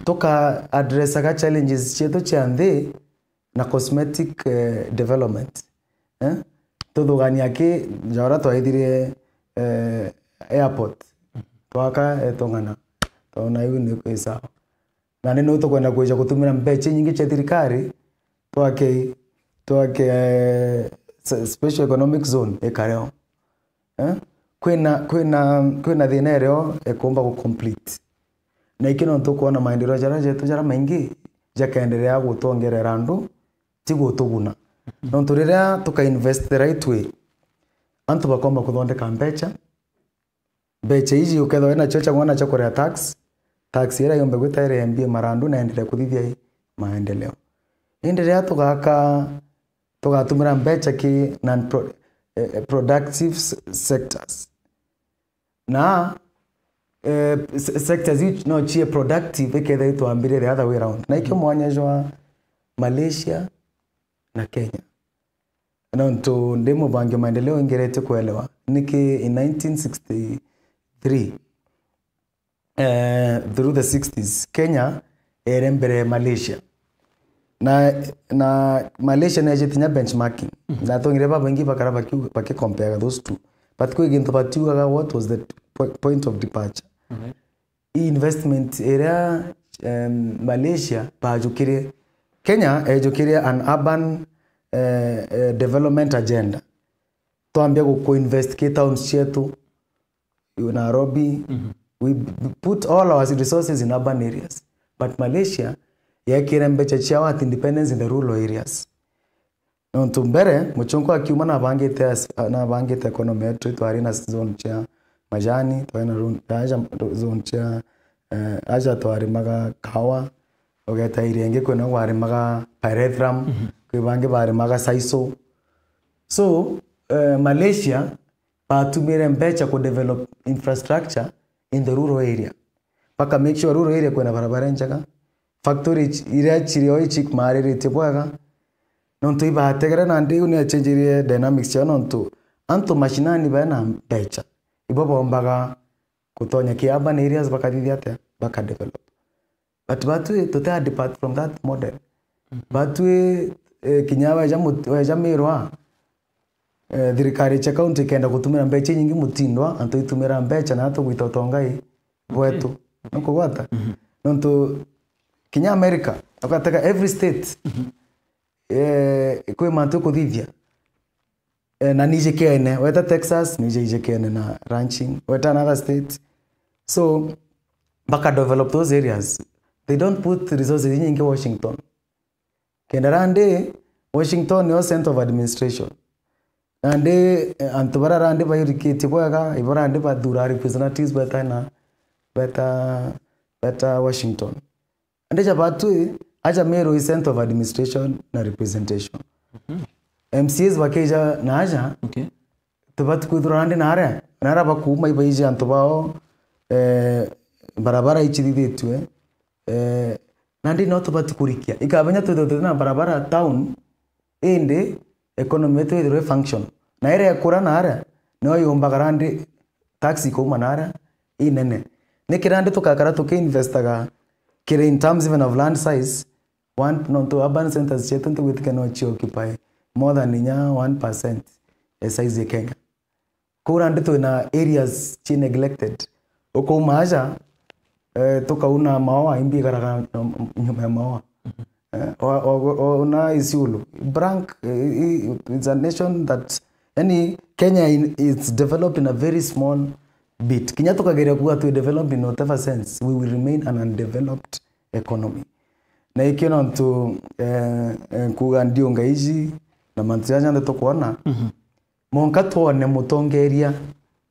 tuka addressaga challenges cietu cia nthi, na cosmetic, eh, development. Eh? Tuthugania ki, ja uria twaithirie, eh, airport. Twaka etong'ana. Twona iu ni, i sawa. Na ni, ni tukwenda kwija kutumira mbecha inyingi cia thirikari, twake, twake, eh, s-, special economic zone ikareo. Eh? Kwina, kwina, kwina thina ireo ikumba gu complete. Na iki nontu ukwona maendeleo jaria jetu jaria maingi jakaendelea gutwongerera andu, ti gutuguna. Nontu riria tuka invest the right way, antu bakomba kuthondeka mbecha, mbecha iji ukethwa wina cio cia ng'wana cia kuria tax, tax iria yombe gwita iria mbie marandu na endelee kuthithia i maendeleo. Indi riria tugaka, tugatumira mbecha ki non pro-, eh, eh, productive s-, sectors. Na, eh, se-, sectors iu no cie productive ikethira itwambirie the other way round. Na ikio mwanya jwa Malaysia na Kenya. Nontu ndi mubangi wa maendeleo ingeretie kuelewa niki in nineteen sixty-three, eh, through the sixties, Kenya ere mbere ya Malaysia. Na, na Malaysia neejite nya benchmarking. Mhm. Na tongire babaingi bakara baki-, bakicompareaga those two. But kwi gintu batiugaga, what was the po-, point of departure? Mhm. I investment iria, em, Malaysia bajukirie, Kenya ejukirie an urban, eh, eh, development agenda. Twambia gu-, ku invest ki towns cietu, Nairobi. Mhm. We b-, put all our resources in urban areas. But Malaysia yekire mbecha ciao at independence in the rural areas. Nontu mbere, Muchunku akiuma nabangite as-, nabangite economy yetu, twari na zone cia majani, twari na ru-, aja zone cia, eh, aja twarimaga kahawa, ugeta iria ingi kwina kwarimaga pyrethrum, mhm, kwi bangi barimaga sisal. So, eh, Malaysia batumire mbecha ku develop infrastructure in the rural area. Baka make sure rural area kwina barabara njega, factory iria cirio ici mariritie bwega, nontu ibategere nandi iu ni achenjirie dynamics ciao, nontu antu mashinani bena mbecha, ibo bombaga gutonya ki urban areas bakathithia atia, baka develop. But batwi tutia depart from that model. Mhm. Batwi, eh, kinya weja mut-, weja mirwa, eh, thirikari cia county ikenda gutumira mbecha inyingi mutindwa, antu itumira mbecha na tugwita utongai bwetu. Okay. Nukugwata? Mhm. Nontu kinya America, ugatega every state, mhm, eh, kwi mantu ikuthithia. Eh, na nijikene, weta Texas, nijikene na ranching, weta another state. So, baka develop those areas. They don't put resources nyingi Washington. Kenda randi, Washington niyo center of administration. Nandi, eh, antu bara randi bairikitie bwega, ibo randi bathura representatives beta na, beta, beta Washington. Andi ja batwi, aja Meru i center of administration na representation. Mhm. M C As bakija na aja, okay, tubati kwithirwa nandi na aria, na aria bakuuma ibaiji antu bao, eh, barabara ichithithitue, eh, nandi no tubati kurikia. Ikabenya twithirwe twina barabara town, indi economy yetu ithirwe function. Na iria ikura na aria, no yumbaga randi tax ikauma na aria inene. Niki randi tukakara tukiinvestaga kiri in terms even of land size, one, nontu urban centers cietu ntigwitikana no ci occupy more than inya one percent ya size ya Kenya. Kuu randi twina areas ci neglected. Ukauma aja, eh, tukauna maoa, imbi ikaraga nyuma ya maoa. Mhm. Eh, o, o, o, ona Isiolo, blank, eh, i-, it's a nation that, yani, Kenya in, it's developed in a very small bit. Kinya tukageria kuga twi developed in whatever sense, we will remain an undeveloped economy. Na ikio nontu, eh, eh, nkuga ndiunga iji na mantu jaja nde tukwona, mhm, monka twone mutongeria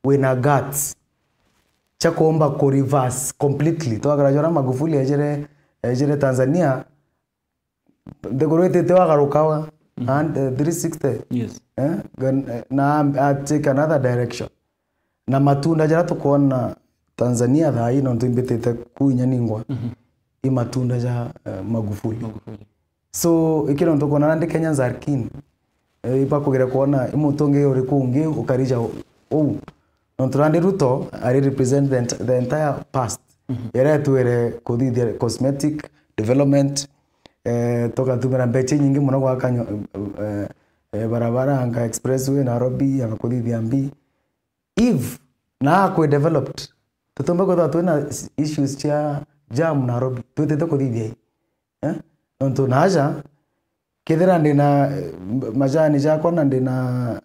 wina guts cia kuumba ku reverse completely. Twakara jora Magufuli ejire, ejire Tanzania, nthiguru itite wagarukawa, mhm, and, eh, three sixty. Yes. Eh, gan-, eh, na am-, a take another direction. Na matunda jaria tukwona Tanzania thaa ii, nontu imbitite kuu inya ningwa, mhm, i matunda ja, eh, Magufuli. Magufuli. So, ikio nontu ukwona nandi Kenyans are keen, eh, ibakugeria kwona i mutongeria uriku ungi ukarija u-, uu. Nontu nandi Ruto ari represent the ent-, the entire past. Mhm. Iria etwire kuthithia cosmetic development, Eh, tugatumira mbecha inyingi muno gwaka nyo-, eh, eh, barabara, anga expressway Nairobi, anga kuthithia mbi. If na akwi developed, tutumba kwithirwa twina s-, issues cia jam Nairobi, twitite kuthithia ii. Eh? Nontu naja, kethira ndi na, eh, majani jakwa na ndi na,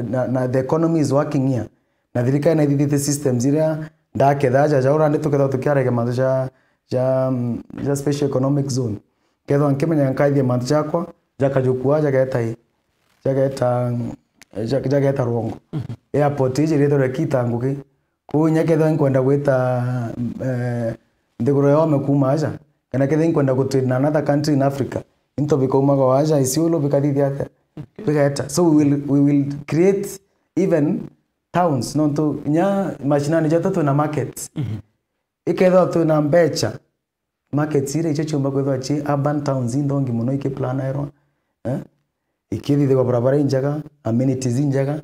na, na the economy is working here, na thirikari naithithite systems iria ndaketha aja, ja ura ndi tukethirwa tukiaragia mantu ja, ja, mm, ja special economic zone. Kethirwa nkimenya nkaithia mantu jakwa, jakajukua, jageta i, jageta, mm, ja-, jageta rwongo. Airport iji ritwe reki ta ngugi. Kwou inya kethirwa nkwenda gwita, eh, nthiguru ya ome kuuma aja, kana kethirwa nkwenda gutrade na another country in Africa, into bikaumaga aja Isiolo bikathithia atia? Bigeta. So we will, we will create even towns, nontu inya mashinani jetu twina markets. Ikethirwa twina mbecha, markets iria icio ciumba kwithirwa ci urban towns inthongi mono ikiplanirwa, eh? Ikithithigwa barabara injega, amenities injega,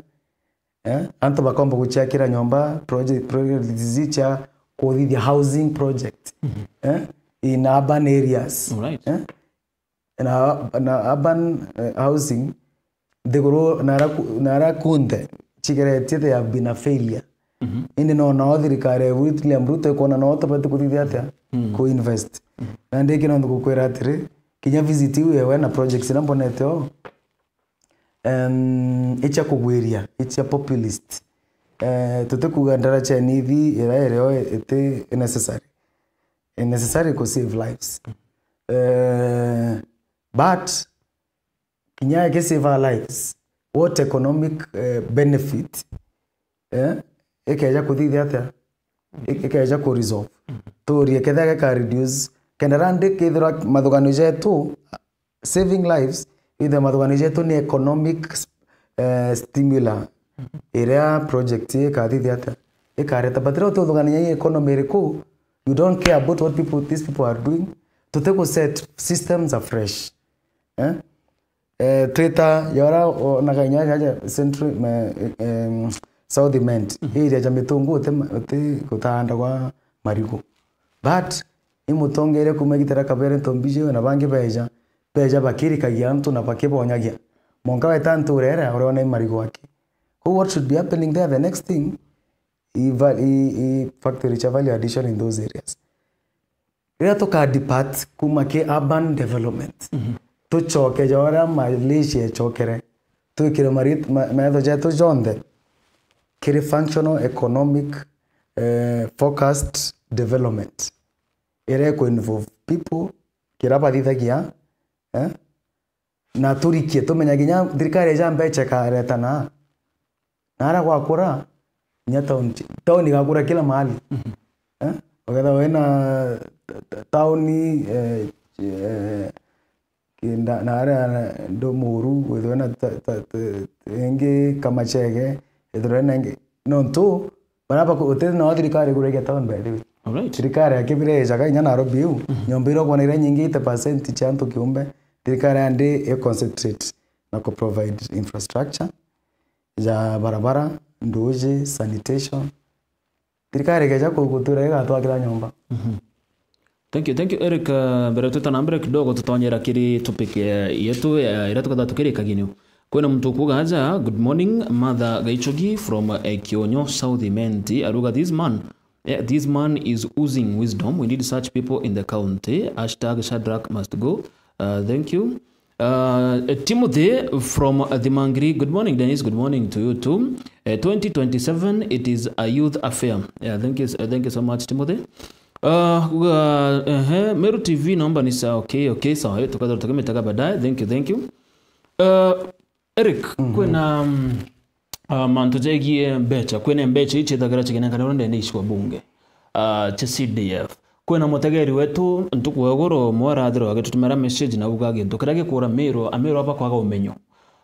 eh? Antu bakomba guciakira nyomba, project, project ici cia kuthithia housing project, eh? In urban areas, eh? Na, na urban, eh, housing, nthiguru nara ku-, nara kunthe cigeretie, they have been a failure. Indi no nao thirikari ya William Ruto ikwona nao tubati kuthithia atia? Ku invest. Na ndiki no ngukwira atiri, kinya visit iu yewe na projects iria mbonete o, em, icia kugwiria, icia populist. Eh, tutikuga ndara cia nithi ira irio iti necessary. Necessary ku save lives. Eh, but kinya igi save our lives, what economic, eh, benefit, eh, ikeja kuthithia atia? I-, ikeja ku resolve. Turie kethira gika reduce, kenda randi kethirwa mathuganio jetu, saving lives, ithe mathuganio jetu ni economic, eh, stimuli iria project ikathithia atia? Ikareta. But riria tuthuganagia economy iriku, you don't care about what people, these people are doing. Tutiku set systems afresh. Eh? Eh, twita yora onaga inya aja Central, ma-, em, South Imenti, area ja mitungu uti ma-, uti gutanda gwa marigu. But imutongere kuma igita ria Kabere ntombi jiwe na bangi beja, beja bakirikagia antu na bakibonyagia. Monka weta nturere, uriona i marigu aki. Who, what should be happening there? The next thing, i va-, i, i factory cha value addition in those areas. Riria tuka depart kuma ki urban development, tucoke ja uria Malaysia icokere, twikire marit-, ma-, maetho jetu jonthe kiri functional economic, eh, focused development, iria iku involve people, kiria bathithagia, eh, na turikie tumenyaga kinya thirikari ija mbecha ikareta na, na aria gwakura, kinya town, town igakura kila mahali. Eh? Ukethirwa wina ta-, ta-, town, eh, eh, kinda, na aria ndo Muru, withirwe na ta-, ta-, ta-, ingi Kamachege, withirwe na ingi. Nontu, baria baku-, uti nao thirikari ikuragia town, by the way. Alright. Thirikari ya Kibira ijaga inya Nairobi iu, nyomba iria ukwona iria nyingi eighty percent cia antu kiumbe, thirikari yandi i concentrate na ku provide infrastructure ya barabara, nduji, sanitation. Thirikari ikeja ku-, gutwira igatwakira nyomba. Thank you, thank you, Eric. Uh, mbere twita na mbere kidogo, tutonyera kiri topic, eh, yetu, eh, iria tukatha tukirikagia niu. Kwina muntu ukuuga aja, "Good morning, Mother Gaichogi from, eh, Kionyo South Imenti." Aruga, "This man, eh, this man is oozing wisdom. We need such people in the county. Hashtag Shadrack must go." Uh, thank you. Uh, Timothy from, uh, Thimangiri. "Good morning, Dennis. Good morning to you too. Uh, twenty twenty-seven, it is a youth affair." Yeah, thank you, uh, thank you so much, Timothy. Uh, uh, ehe, Meru T V, naomba ni sa-, okay, okay, sawa, eh, tukaweza tukimitega baadaye. Thank you, thank you. Uh, Eric, kwina, mm, uh, mantu jegie mbecha, kwina mbecha ici ithagirwa cikinenkanirwa ndene icio bunge, uh, cia C D F. Kwina mutegeri wetu ntuku ya iguru umwe arathirwa agitutumira message na uga gintu kiria gikura Meru, Ameru aba kwaga umenyo.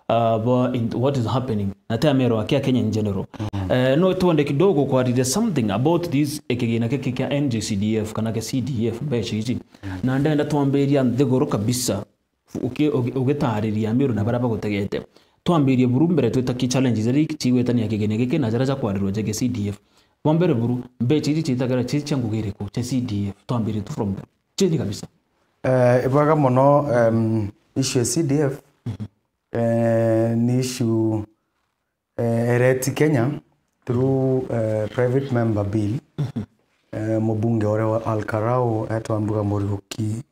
Uh, bo-, in what is happening, na ti Ameru aki, a Kenya in general. Eh, no twende kidogo kwaririria something about this, eh, kigina giki kia N G C D F kana kia C D F, mbeca ici. Na ndenda twambiria nthiguru kabisa, uki-, ugi-, ugitariria Ameru na baria bagutegete. Twambirie buru mbere twita ki challenges iria cigwetania kigina giki na jaria jakwarirwa ja kia C D F. Bwa mbere buru, mbeca ici ciitagira ci cia ngugi iriku cia C D F? Twambirie tu from the chini kabisa. Eh, ibwega mono, em, issue ya C D F, eh, ni issue, eh, ereti Kenya through, eh, private member bill. Eh, mubunge uria wa Al Karau etwa Mbuga Muriuki.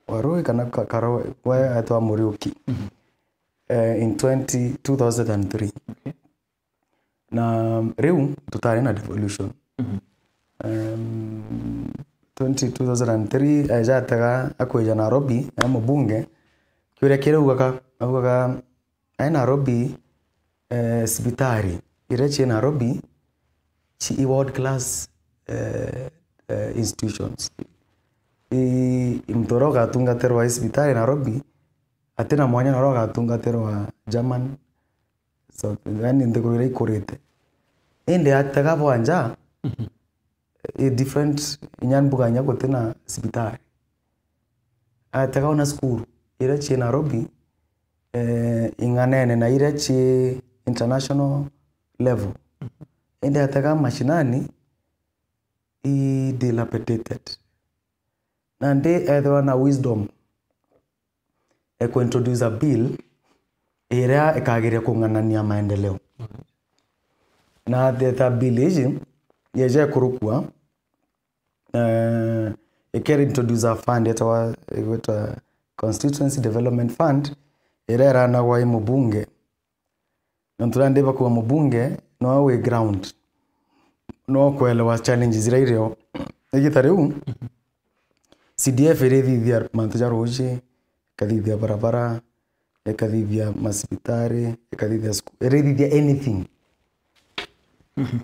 Warui kana Ka-, Karau, we etwa Muriuki. Eh, in twenty, two thousand and three. Okay. Na riu tutari na devolution. Mhm. Um, twenty, two thousand and three, eja atega akwija Nairobi, e mubunge, kiuria kiria augaga, augaga, e Nairobi, eh, cibitari iria ci Nairobi, ci i world class, eh, eh, institutions. I, i muntu uria ugatungatirwa i cibitari Nairobi, atina mwanya na uria ugatungatirwa German, so, yani nthiguru iria ikurite. Indi atega bwa nja, mhm, i different, inya mbuga inya gutina cibitari. Atega ona cukuru iria ci Nairobi, eh, ing'anene na iria ci international level. Mhm. Indi atega mashinani, i dilapidated. Nandi ethirwa na wisdom e ku introduce a bill iria ikagiria kung'anania maendeleo. Na theta bill iji yeje kurukua, eh, ikeri introduce a fund yetawa, igwitwa Constituency Development Fund, iria iranagwa i mubunge. Nontu nandi bakuga mubunge no wi ground, no kwelewa challenges iria irio. Igita riu, C D F irithithia mantu ja ruji, ikathithia barabara, ikathithia macibitari, ikathithia sku-, irithithia anything.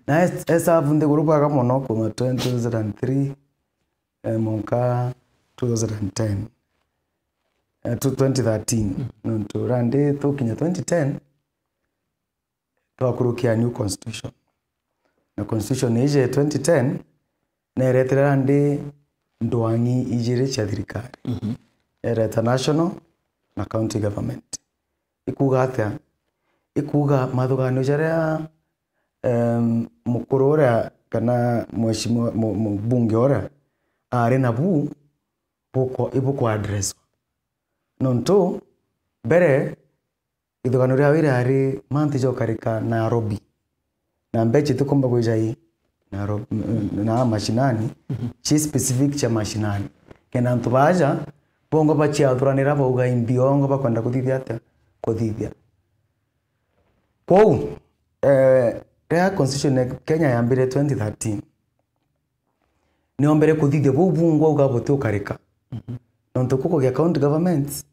Na es-, esabu nthiguru bwega mono kuma twenty oh three, eh, mwanka two thousand and ten, eh, to twenty thirteen. Mm. Nontu randi tukinya twenty ten, twakurukia new constitution. Na constitution iji ya twenty ten neretire randi ndwang'i ijiri cia thirikari. Mhm. Ereta national na county government. Ikuuga atia? Ikuuga mathuganio jaria, em, mukuru uria kana mheshimiwa mu-, mubunge uria ari nabu buko-, ibuku addresswa. Nontu mbere ithugano riao iriari mantu jokarika Nairobi. Na mbecha itikumba kwija i Nairobi, na mashinani, mhm, ci specific cia mashinani. Kenda antu baja, bongo baciathuranira bauga imbi ongo bakwenda kuthithia atia? Kuthithia. Kwou, eh, riria constitution ya Kenya yambire twenty thirteen, niombere kuthithia buu bungu auga buti ukarika. Mhm. Nontu kukugia county governments,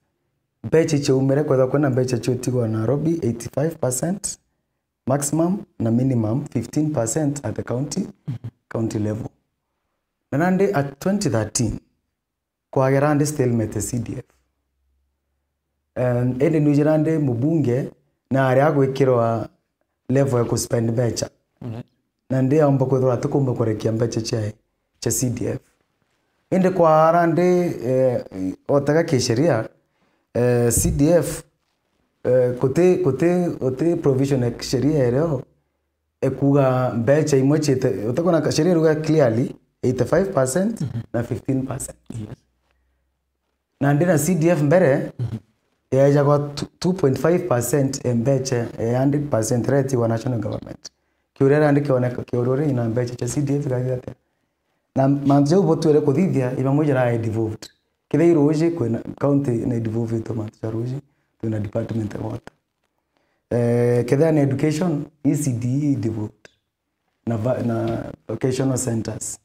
mbecha ciaumire kwethwa kwina mbecha ciutigwa Nairobi eighty-five percent maximum na minimum fifteen percent at the county, mhm, county level. Na nandi at twenty thirteen, kwagera ndi stalemate C D F. Um, indi nwijira ndi mubunge na ari agwikirwa level ya kuspend mbecha. Mhm. Na ndi aumba kwithirwa atikumba kurekia mbecha cia, cia C D F. Indi kwara ndi, eh, otega kisheria, eh, C D F, eh, kuti, kuti, kuti provision ya kisheria irio ekuuga mbecha imwe ciite, utakona ka-, sheria iruga clearly eighty-five percent, mhm, na fifteen percent. Yes. Na ndi na C D F mbere, mhm, yaejagwa two, two point five percent ya mbecha ya hundred percent rate wa national government. Kiuria randi kioneka kiururi na mbecha cia C D F ikathithia atia? Na mantu jau butwire kuthithia, imwe jarae devolved. Kethira i ruji, kwina county ni devolved mantu ja ruji, twina department ya water. Eh, kethira ni education, E C D E devolved. Na va-, na vocational centers.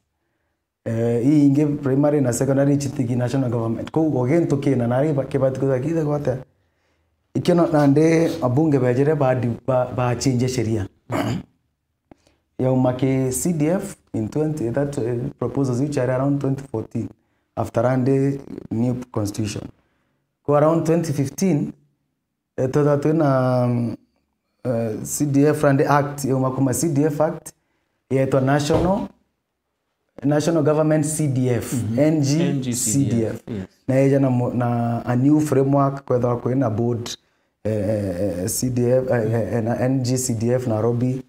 Eh, ii ingi primary na secondary chitigi national government. Kou o gintu kina nari ba-, kibati kwithirwa kiithagwa atia? Ikio no, nandi abunge bejire ba di-, ba, ba change sheria. Yauma ki C D F in twenty, that, eh, proposals which are around twenty fourteen, after randi new constitution. Ku around twenty fifteen, eh, twethwa twina, mm, eh, C D F randi Act, yauma kuma C D F Act, yetwa National, National Government C D F, mhm, N G C D F. N G C D F, yes. Na yeja na mo-, na a new framework, kwethwa kwina board, eh, eh, eh, C D F, eh, eh, eh, na N G C D F Nairobi,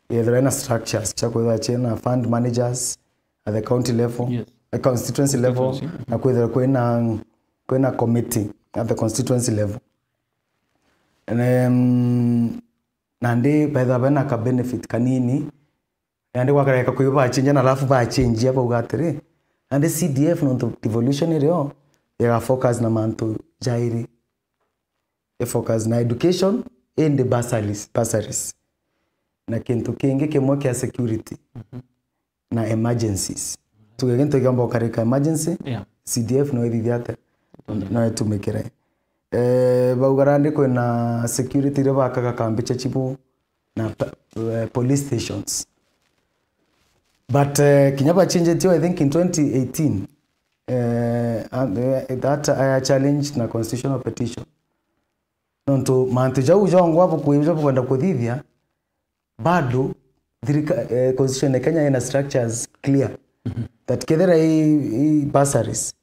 yethirwa ina structures cia kwethwa ciina fund managers at the county level. Yes. a constituency level, constituency, mhm, na kwithirwa kwina, kwina committee at the constituency level. Em, nandi betha bena ka benefit kanini, nandi gwakareka kwi bachinja na alafu bachinjia bauga atiri, nandi C D F nontu devolution irio iga focus na mantu jairi. I focus na education, indi bursaries, bursaries. Na kintu kingi kimwe kia security, mhm, na emergencies. Tuge gintu kiomba gukarika emergency, yeah, C D F no ithithia atia? Tumikire. No itumikire. Eh, bauga nandi kwina security iria bakaga kambi cia chibu na pa-, eh, police stations. But, eh, kinya bachinjitie, I think in twenty eighteen, eh, and, eh, that I challenged na constitutional petition. Nontu mantu jau jongwa bukwija bukwenda kuthithia, bado thirika-, eh, constitution ya Kenya ina structures clear, mhm, that kethira i, i bursaries,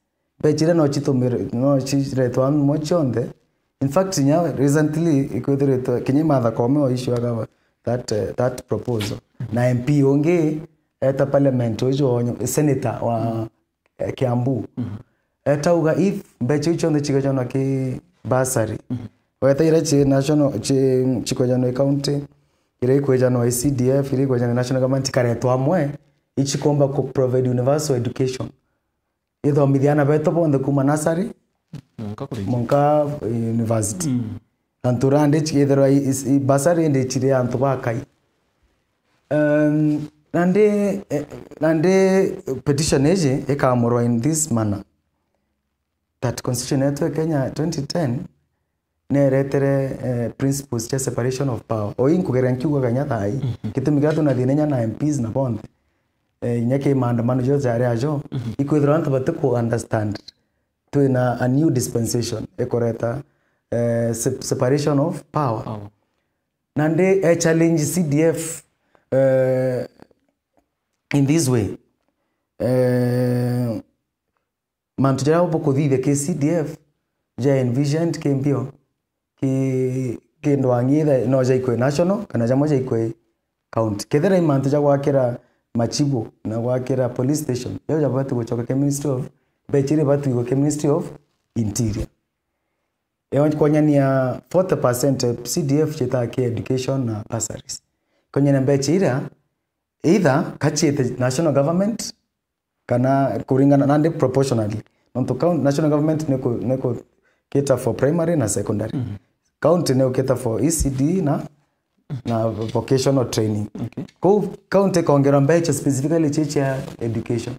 mbecha iria no chitumire, no chiretwa amwe chionthe. In fact, nya recently ikwithiritwe kinya Martha Koome o issue aga that, eh, that proposal. Mhm. Na M P ungi eta parliament uju onyo, senator wa, mhm, eh, Kiambu. Mhm. Etauga if mbecha iu chionthe chikejanwa ki bursary, mhm, weta iria chi national, chi, chikwejanwa i county, iria ikwejanwa i C D F, iria ikwejanwa i national government, ikaretwa amwe, ichikomba ku provide universal education. Ithomithia ana betu bonthe kuma nursery, mwanka college, mwanka university. Mm. Antu randi chikethirwa i, i, i bursary indi chiri antu bakai. Um, nandi, eh, nandi petition iji ikamurwa in this manner, that constitution yetu ya Kenya twenty ten neretere, eh, principles cia separation of power. O ii nkugeria nkiugaga inya thaa ii. Mhm. Gitumi kia tuna thina inya na M Ps na bonthe, eh, inya ki maandamano jo jari ajo, mhm, ikwithirwa antu batiku understand twina a new dispensation ikureta, eh, sep-, separation of power. Power. Nandi e challenge C D F, eh, in this way. Eh, mantu jaria bukuthithia ki C D F ja envisioned ki mbio, ki, ki ndwang'i either no jaikwe national kana jamwe jaikwe county. Kethira i mantu ja gwakira machibu na gwakira police station, jau jabati gucoka ki Ministry of, mbecha iria ibati igwe ki Ministry of Interior. Yo kwonyania forty percent C D F chitaga ki education na bursaries. Kwonyania mbecha iria either kachiite national government, kana kuringana nandi proportionally. Nontu coun-, national government niku, niku cater for primary na secondary. Mhm. County niku cater for E C D na, na vocational training. Okay. Kou county ikaongerwa mbecha specifically chi chia education.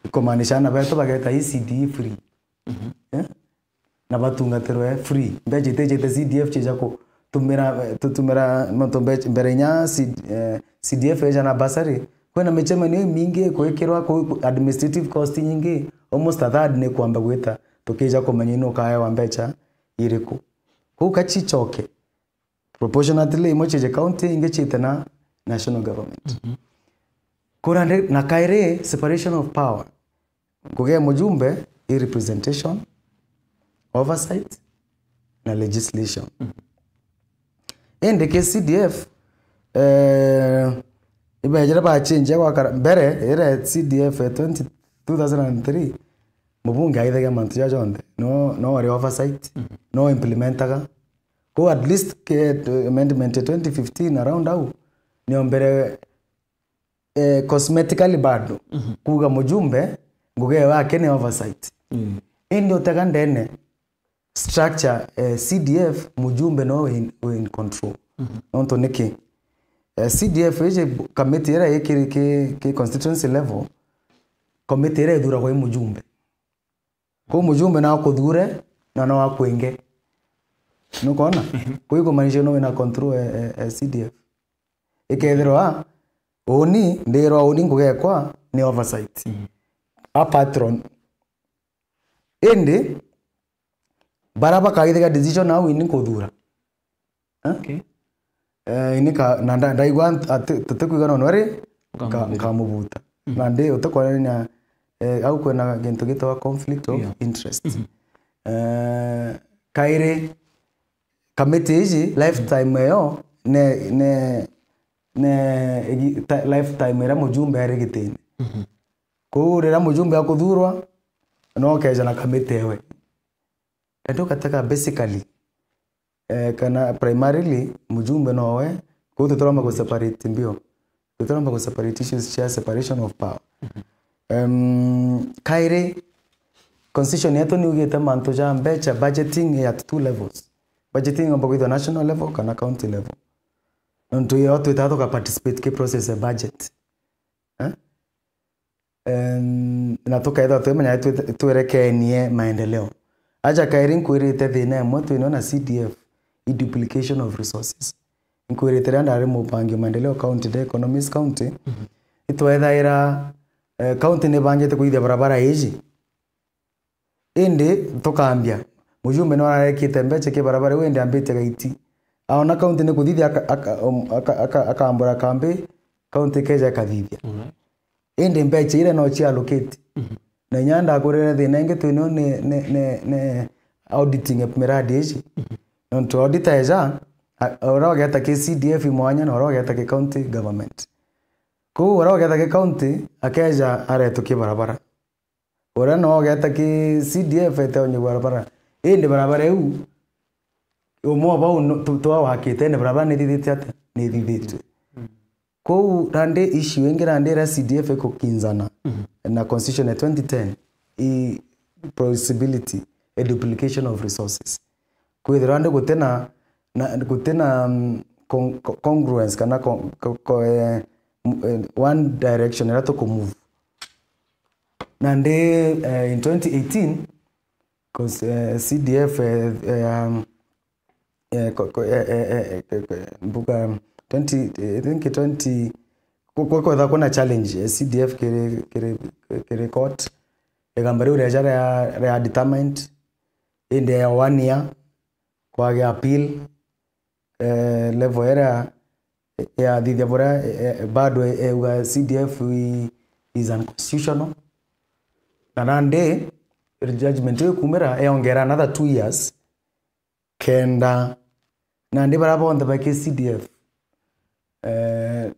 Ikumaanisha ana betu bageta E C D free. Mhm. Eh? Na batungatirwe free. Mbecha itichite C D F chija kutumira, eh, tutumira, nontu mbecha, mbere inya C-, eh, C D F eja na bursary, kwina micemanio imingi ikwikirwa, ku administrative cost inyingi, almost a third ni kwamba gwita, tukija kumenya inu ukaewa mbecha iriku. Kou kachichoke, proportionately imwe chije county, ingi chite na national government. Mhm. Kura ndi, na kairi separation of power. Ngugi ya mujumbe i representation, oversight na legislation. Mhm. Indi ki C D F, eh, ibejire bachinjia gwakara mbere, ira C D F ya twenty, two thousand and three, mubunge aithagia mantu ja jonthe. No, no ari oversight, mhm, no implementaga. Kou at least ki amendment ya twenty fifteen around au, niombere eh, cosmetically bado, mhm, kuuga mujumbe ngugi yake ni oversight. Mm. Indi utega ndene structure, eh, C D F mujumbe no we in, we in control. Mhm. Nontu niki? Eh, C D F iji committee iria ikiri ki, ki constituency level, committee iria ithuragwa i mujumbe. Kou mujumbe no akuthure na no akwinge. Nukwona? Mhm. Kou ikumaanisha no wina control e, e, e C D F. Ikethirwa uni, ndirwa uni ngugi ekwa ni oversight. Mhm. A patron. Indi, bara bakaithiga decision au ini nkuthura. Eh? Okay. Eh, ini ka, na nda-, ndaigua ant-, ati, tutikwigana nwe ri, nka-, nkamubuta. Mhm. Na ndi, utikwonania, eh, au kwina gintu gitagwa conflict of, yeah, interest. Mhm. Eh, kairi, kamiti iji, lifetime eyo, ne, ne, ne, igi-, ta-, lifetime iria mujumbe ari gitini. Mhm. Kuu riria mujumbe akuthurwa, no ukeja na kamiti ewe. Na ndio ukatega basically, eh, kana primarily mujumbe nowe, kuu tutiromba ku separate mbio. Tutiromba ku separate issues cia separation of power. Em, kairi, constitution yetu ni ugite mantu ja mbecha, budgeting at two levels. Budgeting igomba kwithwa national level kana county level. Nontu yo twitaga tuka participate ki process ya budget. Eh? Em, na tukaethwa twimenya twi-, twerekenie maendeleo. Aja kairi nkwirite thina imwe twinao na C D F, i duplication of resources. Nkwirite riria ndari mubangi wa maendeleo county, ndi economist county, itwethaira, eh, county nibangite kwithia barabara iji. Indi tukambia, mujumbe nwe ararekite mbecha ki barabara iu, indi ambitie gaiti. Aona county ni kuthithia aka-, aka-, um, aka-, aka-, akambura kambi, county ikeja ikathithia. Alright. Indi mbecha iria no cia allocate. Mhm. Na inya ndakurire thina ingi twinao ni, ni, ni, ni auditing ya miradi iji. Mhm. Nontu auditor eja, a-, uria ugeta ki C D F i mwanya na uria ugeta ki county government. Kuu uria ugeta ki county, akeja aretwa ki barabara. Uria no ugeta ki C D F ete onye barabara. Indi barabara iu, umwe o bau no-, tu-, twawakite, indi barabara nithithite atia? Nithithitue. Mm. Kou nandi issue ingi nandi iria C D F ikukinzana Mhm. na constitution ya twenty ten, i plausibility, a duplication of resources. Kwithirwa ndi gutina, na, gutina, mm, con-, co-, congruence kana con-, co-, co-, eh, m-, eh, one direction iria tuku move. Nandi, eh, in twenty eighteen, 'cause, eh, C D F, eh, eh, um, eh, ko-, ko-, eh, eh, eh, eh, eh, mbuga, twenty, I think twenty, ku-, ku-, kwetha kuna challenge, eh, C D F kiri, kiri, kiri court. Igamba riu rieja ria, ria determined, indi ya one year, kwage appeal, eh, level iria yathithia buria, eh, eh, bado euga C D F i-, is unconstitutional. Na nandi judgment iu ikumira, eongera another two years, kenda nandi baria bonthe baki C D F, eh,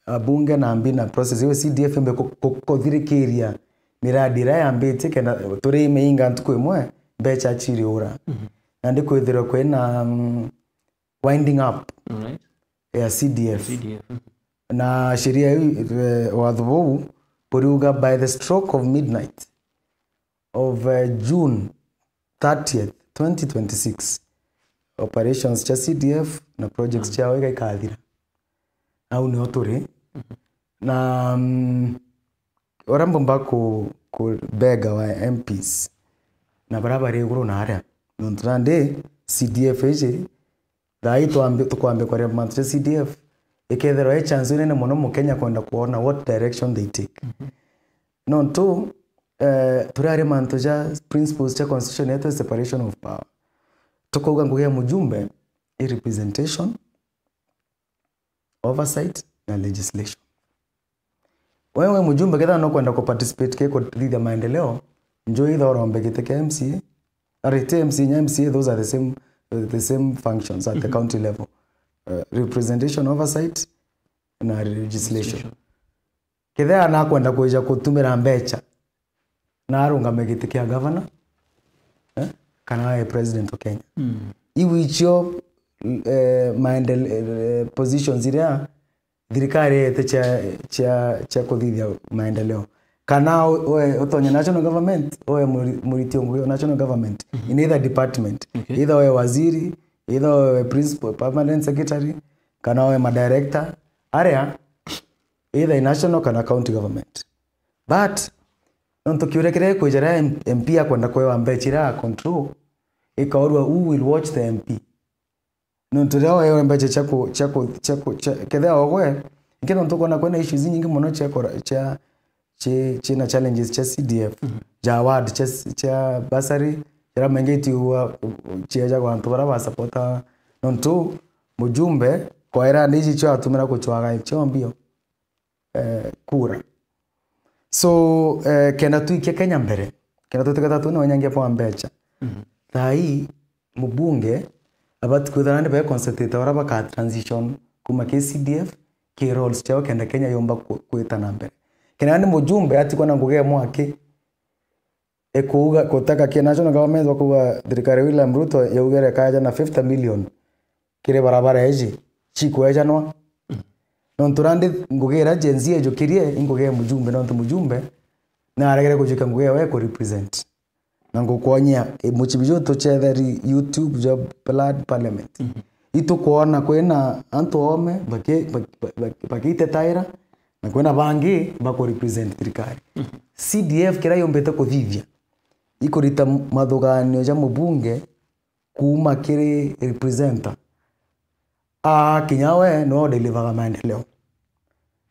abunge na mbi na process iu C D F imbe ku-, ku-, kuthirikiria miradi iria yambitie, kenda turi imeinga ntuku imwe mbecha chiriura. Mhm. Nandi kwithirwa kwina, mm, winding up Alright. ya C D F. C D F. Mhm. Na sheria iu, eh, watho buu buriuga by the stroke of midnight of, eh, June thirtieth, twenty twenty-six, operations cia C D F na projects Mm. ciao igaikathira. Au nio turi. Mhm. Na, mm, uria mbumba ku, ku bega wa M Ps na baria bari iguru na aria. Nontu nandi C D F iji, thaa ii twambi-, tukwambia kwaria mantu ja C D F, ikethirwa i chance nene mono Mukenya kwenda kuona what direction they take. Mhm. Nontu, eh, turaria mantu ja principles ja constitution yetu, separation of power. Tukauga ngugi ya mujumbe i representation, oversight na legislation. Wewe mujumbe, kethira no kwenda ku participate ke kuthithia maendeleo, njoo either urombe giti kia M C A, or ti M C A, nya M C A, those are the same, uh, the same functions at the Mhm. county level. Uh, representation, oversight na legislation. Legislation. Kethira nakwenda kwija kutumira mbecha, na arungame giti kia gavana, eh, kana awe president wa Kenya. Mm. Iu icio, eh, maendele-, eh, positions iria thirikari yete cia, cia, cia kuthithia maendeleo. Kana u-, we utonye national government, we muri-, muriti ungi wa national government, Mhm. in either department. Okay. Either we waziri, either we principal permanent secretary, kana we madirector, aria either in national kana county government. But nontu kiuria kiria gikwija riria M-, M P akwenda kwewa mbecha iria a control, ikaurua who will watch the M P. Nontu riria wewe mbecha cia ku-, cia ku-, cia ku-, cia, kethira ogwe, ingi nontu ukwona kwina issues inyingi mono cia kora-, cia, ci-, cina challenges cia C D F, Mhm. ja award cia, cia bursary, jaria maingi itiua, ciejagwa antu baria ba supporta. Nontu mujumbe, kwaira ndi ici cio atumira kuchwaga cio mbio. eh, kura. So, eh, kenda twikie Kenya mbere, kenda twitike ta twina winyangia bwa mbecha. Mhm. Thaa ii, mubunge abati kwithira nandi be concentrate uria baka transition kuma ki C D F, ki roles ciao, kenda Kenya yomba ku-, kwita na mbere. Kenda ni mujumbe atikwa na ngugi ya mwaki, ikuuga, gutaka kia national government, bakuuga thirikari ya William Ruto yaugire kaja na fifty million kiri barabara iji cikwejanwa. Nontu nandi ngugi iria Gen Z ejukirie i ngugi ya mujumbe, nontu mujumbe naregere kujukia ngugi yawe ku represent. Na ngukwonyia, eh, mucibi juu tucetheri YouTube jwa Blood Parliament. Itukwona kwina antu oome baki-, baki-, baki-, bakiitetaira, na kwina bangi baku represent thirikari. C D F kiria yumbite kuthithia, ikurita mathuganio ja mubunge kuuma kiri representer. Aa, kinya we no delivaga maendeleo.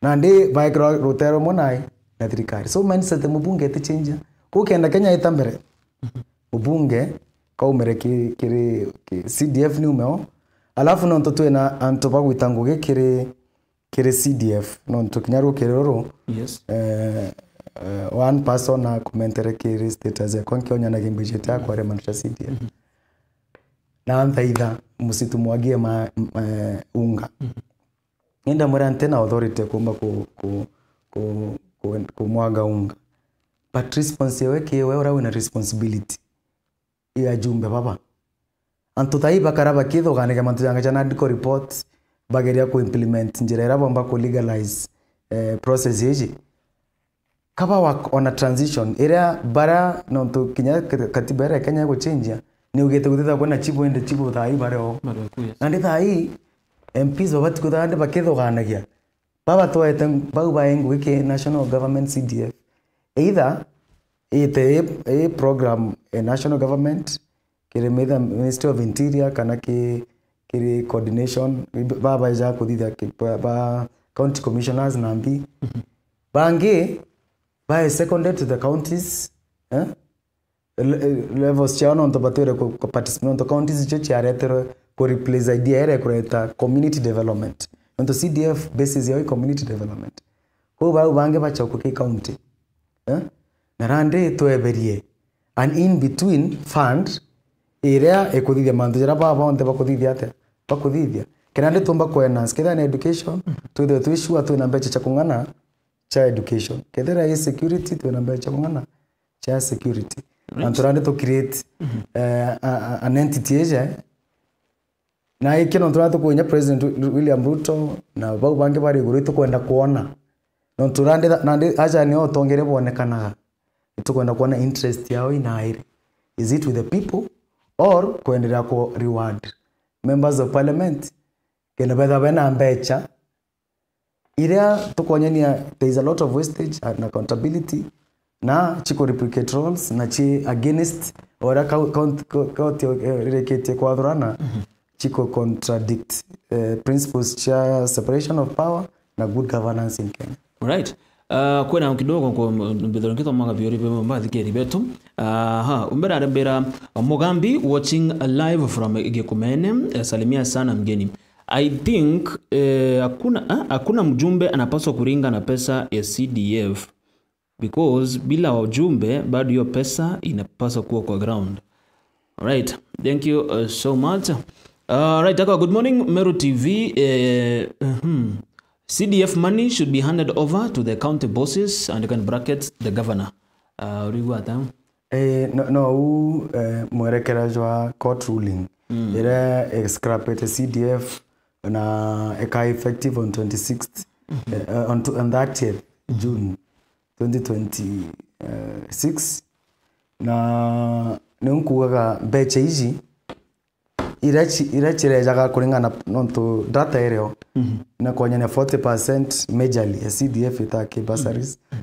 Nandi baekirwa rutere rumwe nae na thirikari. So mindset mubunge itichenjia. Kuu kenda Kenya ita mbere, mubunge kaumire ki-, kiri, ki-, C D F ni umeo. Alafu nontu twina antu bagwita ngugi kiri, kiri C D F. Nontu kinya rukiri ruru, Yes. eh, eh, one person akumentere kiri status yakwa nkionya na gimbijite yakwa ri mantu ja C D F. Na nthaitha, musitu mwagie ma, m-, eh, unga. Ni ndamwira nti na authority ya kuumba ku, ku, ku, ku, kumwaga unga. But response yawe ki we uria wina responsibility ya ajumbe baba. Antu thai bakara bakithuganiria mantu janga ja NADCO report, bageria ku implement njira iria bomba ku legalize, eh, process iji. Kaba wa, on a transition, iria bara, nontu kinya kat-, katiba iria ya Kenya iguchenjia, ni ugite gutithagwa kwina chibu, indi chibu thai bari o. Bari o, yes. Nandi thai, M Ps babati kwithagwa nandi bakithuganagia. Baba twete bau bae ngugi ki national government C D F. Either ite i, i program e national government, kiri either Ministry of Interior kana ki, kiri coordination, baba baeja kuthithia ki, ba, ba county commissioners na mbi. Bangi bae seconded to the counties, eh? Le-, levels ciao nontu batwire ku, ku participate, nontu counties icio ciareterwe ku replace idea ere kureta community development. Nontu C D F basis yao i community development. Kwou bau bangi bachokwe ki county. Eh? Na randi tweberie an in between fund iria ikuthithia mantu jaria baba bonthe bakuthithia atia? Bakuthithia. Kenda ndi tumba ku enhance. Kethira ni education, twithirwe twi sure twina mbecha cia kung'ana cha education. Kethira i security, twina mbecha cia kung'ana cha security. Right. Antu randi tu create, eh, a, a, an entity ije. Na iki nontu randi tukunya President Wi-, William Ruto na bau bangi bari iguru, itukwenda kwona. Nontu randi, nandi aja nio utongeria bwonekanaga. Itukwenda kwona interest yao inairi. Is it with the people or kwenderea ku reward members of parliament? Kenda betha bena mbecha iria tukwonyania there is a lot of wastage and accountability, na chiko replicate roles, na chi against ora kau-, count-, co-, court, eh, rireketie kwathurana, chiko contradict, eh, principles cha separation of power na good governance in Kenya. Alright. Uh, kwina kidogo ko mbithiro nkithomaga biori bimwe mbathikiri betu. Aha, umbere arembera Mugambi watching live from Gikumene. Eh, salimia sana mgeni. I think, eh, hakuna, ah, hakuna mjumbe anapaswa kuringa na pesa ya C D F, because bila wajumbe bado hiyo pesa inapaswa kuwa kwa ground. Alright, thank you, uh, so much. Uh, right, Aka, good morning, Meru T V. Eh, hmm. C D F money should be handed over to the county bosses and, you can bracket, the governor. Uh, urigwata? Eh, no, no, u, eh, mwerekera jwa court ruling, mm, iria i scrapete C D F na ika effective on twenty-sixth, eh, on, on thirtieth June twenty twenty-six. Na ni nkugaga mbecha iji iria ci-, iria cirejaga kuringana nontu data irio, mhm, na kwonyania forty percent majorly ya C D F itaki bursaries. Mhm.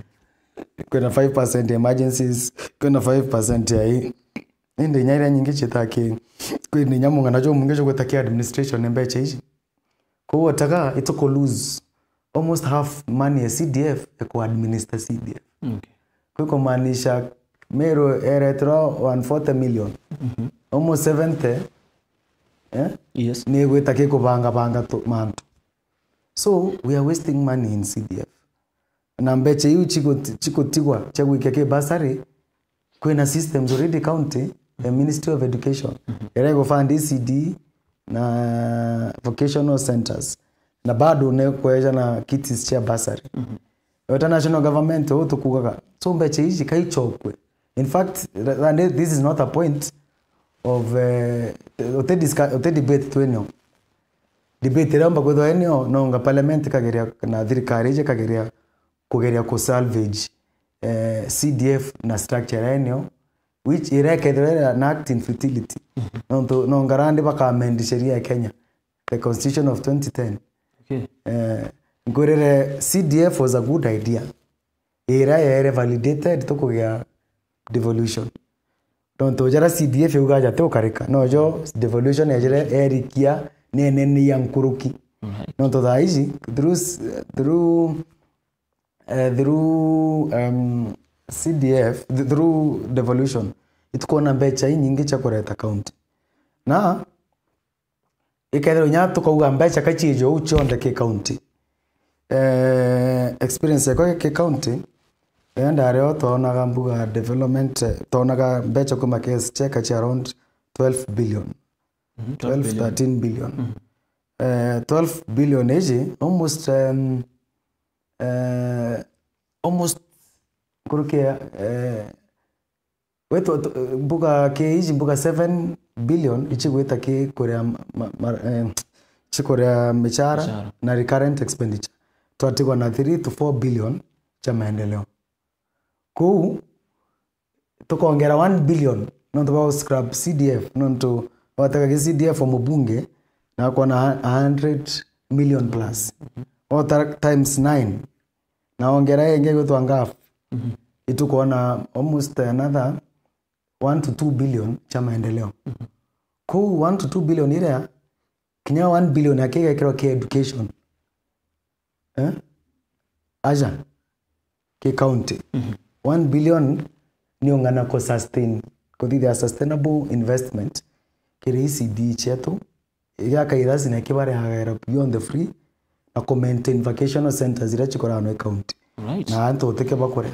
Kwina five percent ya emergencies, kwina five percent ya i-, indi inya iria nyingi citaki, kwina inya mung'ana jumwingi jugwita ki administration ni mbecha iji. Kwou otaga ituku lose almost half money ya C D F ya ku administer C D F. Okay. Kwi kumaanisha Meru ereterwa one forty million. Mhm. Almost seventy, eh? Yes. Ni igwita ki kubanga banga tu mantu. So, we are wasting money in C D F. Na mbecha iu chigu-, chigutigwa cia gwikia ki bursary, kwina systems already county, the Ministry of Education, mhm, iria igufund E C D na vocational centers, na bado ni kweja na kits cia bursary. Mhm. Ota national government, uu tukugaga. So mbecha ici kaichokwe. In fact, th-, and this is not a point of, eh, uti discuss-, uti debate twino. Debate iria umba kwithwa enio, nonga parliament ikageria, na thirikari iji ikageria kugeria ku salvage, eh, C D F na structure enio, which irekethirwa iri an act in futility. Nontu, nonga randi baka amend sheria ya Kenya, the constitution of twenty ten. Okay. Eh, nkwirire C D F was a good idea. Ira yaere validated tukugia devolution. Nontu jara C D F yauga jati ukarika. Nojo devolution ya jira erikia nene ni ya nkuruki. Alright. Nontu thaa ici, through s-, through, eh, through, um, C D F, th-, through devolution, itukwona mbecha inyingi cia kureta county. Na ikethirwa inya tukauga mbecha ka ciiji uu cionthe ki county. Eh, experience yakwa ki county, ria ndari o twonaga mbuga development, eh, twonaga mbecha kuma K S cheka cia around twelve billion. Mhm, twelve, twelve billion. Thirteen billion. Mhm. Eh, twelve billion iji, almost, um, eh, almost nkuruki ya, eh, Wetu, tu-, mbuga ki iji mbuga seven billion ichigwita ki kuria ma-, ma-, eh, chikuria michara. Michara. Na recurrent expenditure. Twatigwa na three to four billion cha maendeleo. Kuu, tukongera one billion, nontu bwa scrap C D F, nontu watega ki C D F o mubunge, na akona a hundred million plus. Mhm. Ota times nine. Na ongera ingi gwitwa ngaf, mhm, itukwona almost another one to two billion cha maendeleo. Mhm. Kuu one to two billion iria, kinya one billion akigekirwa ki education. Eh? Aja, ki county. Mhm. One billion ni ung'ana ku sustain, kuthithia sustainable investment kiri E C D chetu, igaka irasi na kibarehagera beyond the free, na ku maintain vocational centers iria chikoraga no county. Right. Na antu utike bakuria.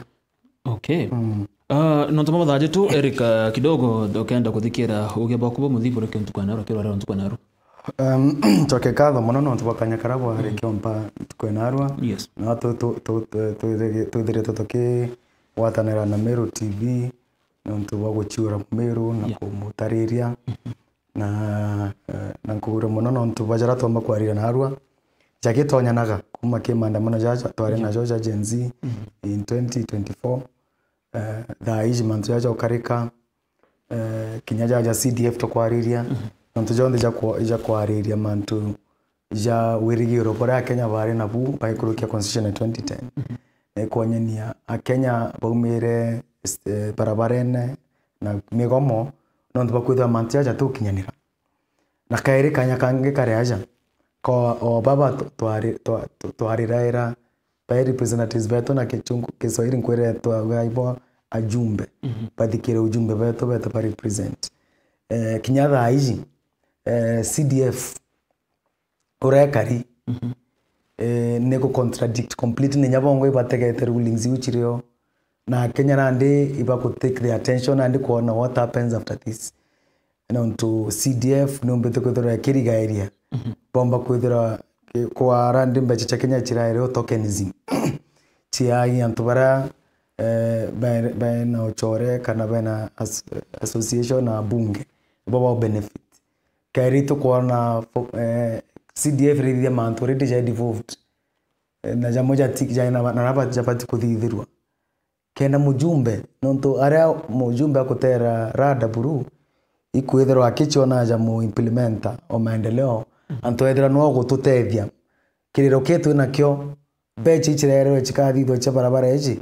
Okay. Mm. Uh, nontu mwa mathaa jetu, Eric, uh, kidogo ukenda kuthikira uge bwaku bwa muthimbo ni kiuntu kwa narua, kirwa leo ntuku ya narua. Um, ncoke nkatho mono nontu bwa kanya karia bwari kiompa ntuku ya narua. Yes. Na tu-, tu-, tu-, tu-, tu-, twithiritwe tukigwatanira na Meru T V, nontu bwa guchiura Meru na, yeah, kumutariria. Mhm. Na, eh, na nkugwira mono nontu bwa jaria twomba kwariria narua, jagitonyanaga kuma ki maandamano jaja twari, yeah, najo ja Gen Z, mhm, in twenty twenty-four. Eh, thaa iji mantu jaja ukarika, eh, kinya jaja C D F tukwariria, mhm, nontu jonthe jakwa-, jakwariria mantu ja wirigiro buria Akenya bari nabu baikurukia constitution ya twenty ten. Mhm. Na ikwonyania Akenya baumire, eh, barabarene na migomo nontu bakwithirwa mantu jaja tukinyanira. Na kairi kanya kangi kari aja, ko o baba tw-, twari-, twa-, tw-, twariraira, bai representatives betu na Kichungu, Kiswahili nkwire twauga ibo ajumbe. Mhm. Bathikire ujumbe betu, bete ba represent. Eh, kinya thaa iji, eh, C D F urekari, mhm, eh, ni ku contradict completely nya bongo ibategete rulings iu chirio. Na Kenya nandi iba ku take the attention nandi kwona what happens after this. Nontu C D F niumbite kwithirwa ikirigairia, mhm, bomba kwithirwa ki-, kwa randi mbecha cia Kenya chiraire o tokenism. Chiai antu baria, eh, be-, bena uchore kana bena as-, association na bunge, ibo bao benefit. Kairi tukwona fo-, eh, C D F irithithia mantu already ja devolved. Eh, na jamo jati-, ja-, na, na raba jabati kuthithirwa. Kenda mujumbe, nontu aria mujumbe akutera rada buru, ikwithirwa akichiona ja mu implementer o maendeleo, mhm, antu ethira no gututethia. Kiriro ki twi nakio, mbecha ichirererwe chikathithwa chia barabara ichi,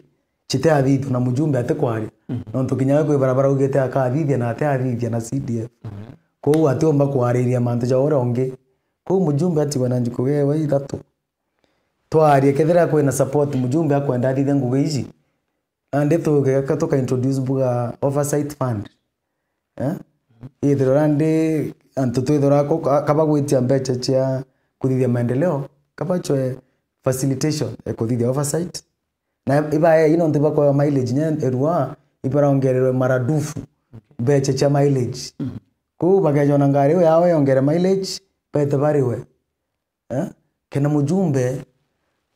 chitiathithwa na mujumbe atikwaria. Mhm. Nontu kinya we kwi barabara ugite akathithia na atiathithia na C D F. Mhm. Kwou atiumba kwariria mantu ja uria ungi. Kwou mujumbe atigwe na njuku gewe ithatu. Twaria, kethira kwina support, mujumbe akwenda athithe ngugi iji. Nandi tuge ka tuka introduce mbuga oversight fund. Eh? Ithirwa nandi antu twithirwa ko-, ka-, kaba gwitia mbecha cia kuthithia maendeleo, kaba chwe facilitation ya kuthithia oversight. Na ibae ino ntu bakoya mileage nya erua, ibarongererwe maradufu mbecha cia mileage. Mm. Kuu bakejona ngari iyo yao yongere mileage, bete bariwe. Eh? Kena mujumbe,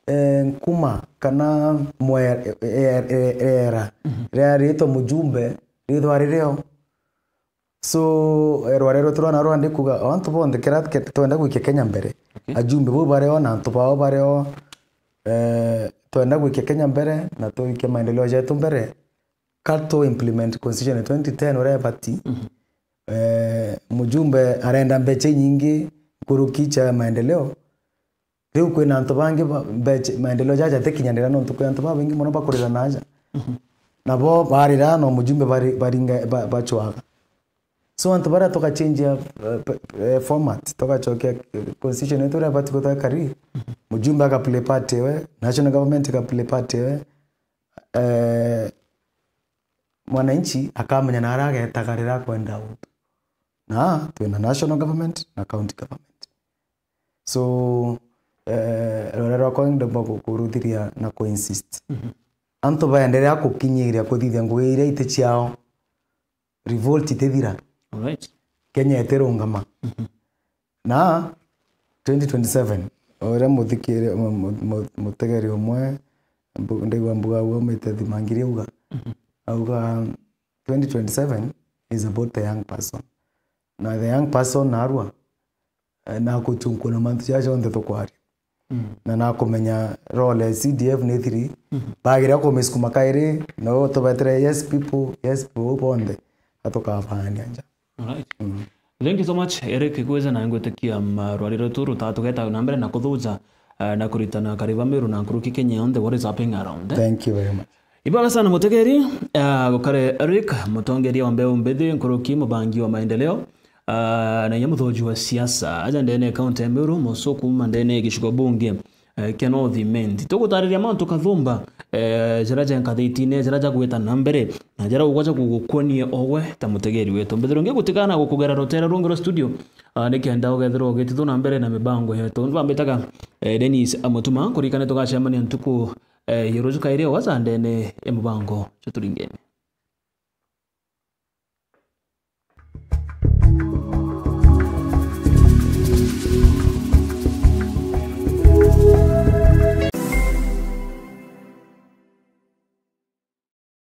eh, nkuma kana mwe-, e-, e-, e-, era, mhm, riaritwe mujumbe, rithwa ririo. So, eh, rwarero turona rwa ndikuga, o antu bonthe kira ke-, twenda gwikia Kenya mbere. Okay. Ajumbe bau bario na antu bao bario, eh, twenda gwikia Kenya mbere na twikie maendeleo jetu mbere. Ka tu implement constitution ya twenty ten uria ibati. Mhm. Eh, mujumbe arenda mbecha inyingi nkuruki cha maendeleo. Riu kwina antu bangi ba-, mbecha, maendeleo jaja jatikinyanira nontu kwi antu babaingi mono bakurira naja. Mhm. Nabo barira no mujumbe bari-, baringa, ba-, bachwaga. So antu baria tugachenjia, eh, p-, eh, format, tugachokia, eh, constitution yetu uria ibati gutweka ri, mhm, mujumbe aga play part ewe, national government iga play part ewe, eh, mwananchi akamenya naria agetaga riria akwenda untu. Na twina national government na county government. So, eh, rwere rwakwa ndemba ku-, kuruthiria na ku insist. Mhm. Antu baenderea kukinyiria kuthithia ngugi iria iti ciao. Revolt itithira. Alright. Kenya itirungama. Mhm. Na twenty twenty-seven, uria muthikiri-, mu-, mu-, mu-, mutegeri umwe, mbu-, ndaigua mbuga aumite Thimangiri auga, mhm, auga, "Twenty twenty-seven is about the young person." Na the young person narua, eh, nakuchunkuna mantu jaja jonthe tukwaria. Mm. Na nakumenya role C D F ni thiri, mhm, bagira kumisukuma kairi, no tubetere yes people, yes people bonthe, atukabania nja. Alright. Mm. Thank you so much, Eric, kwija na ngwitikia, mm, rwari rwetu rutatugeta na mbere na kuthuja, eh, na kuritana kariba Meru na nkuruki Kenya yonthe, what is happening around, eh? Thank you very much. Ibwega sana mutegeri, eh, gukare Eric, mutongeria wa mbeu mbithi, nkuruki mubangi wa maendeleo, ah, na inya muthoji wa siasa, aja ndene ya kaunti ya Meru, musuku kuma ndene ya gicigo bunge, eh, kia North Imenti. Tugutariria mantu kathumba, eh, jaria ja nkathitine, jaria jagwita na mbere, na jaria ugwaja kugukuonie owe ta mutegeri wetu. Mbithirwe ngigutigana gukugera rutere rungi rwa studio, ah, nikenda ugethirwa ugitithua na mbere na mibango yetu. Nibambitaga, eh, Dennis Amutuma, nkurikane tugacemania ntuku, eh, ya ruju kairi owe ja ndene ya mubango jwa Turingene.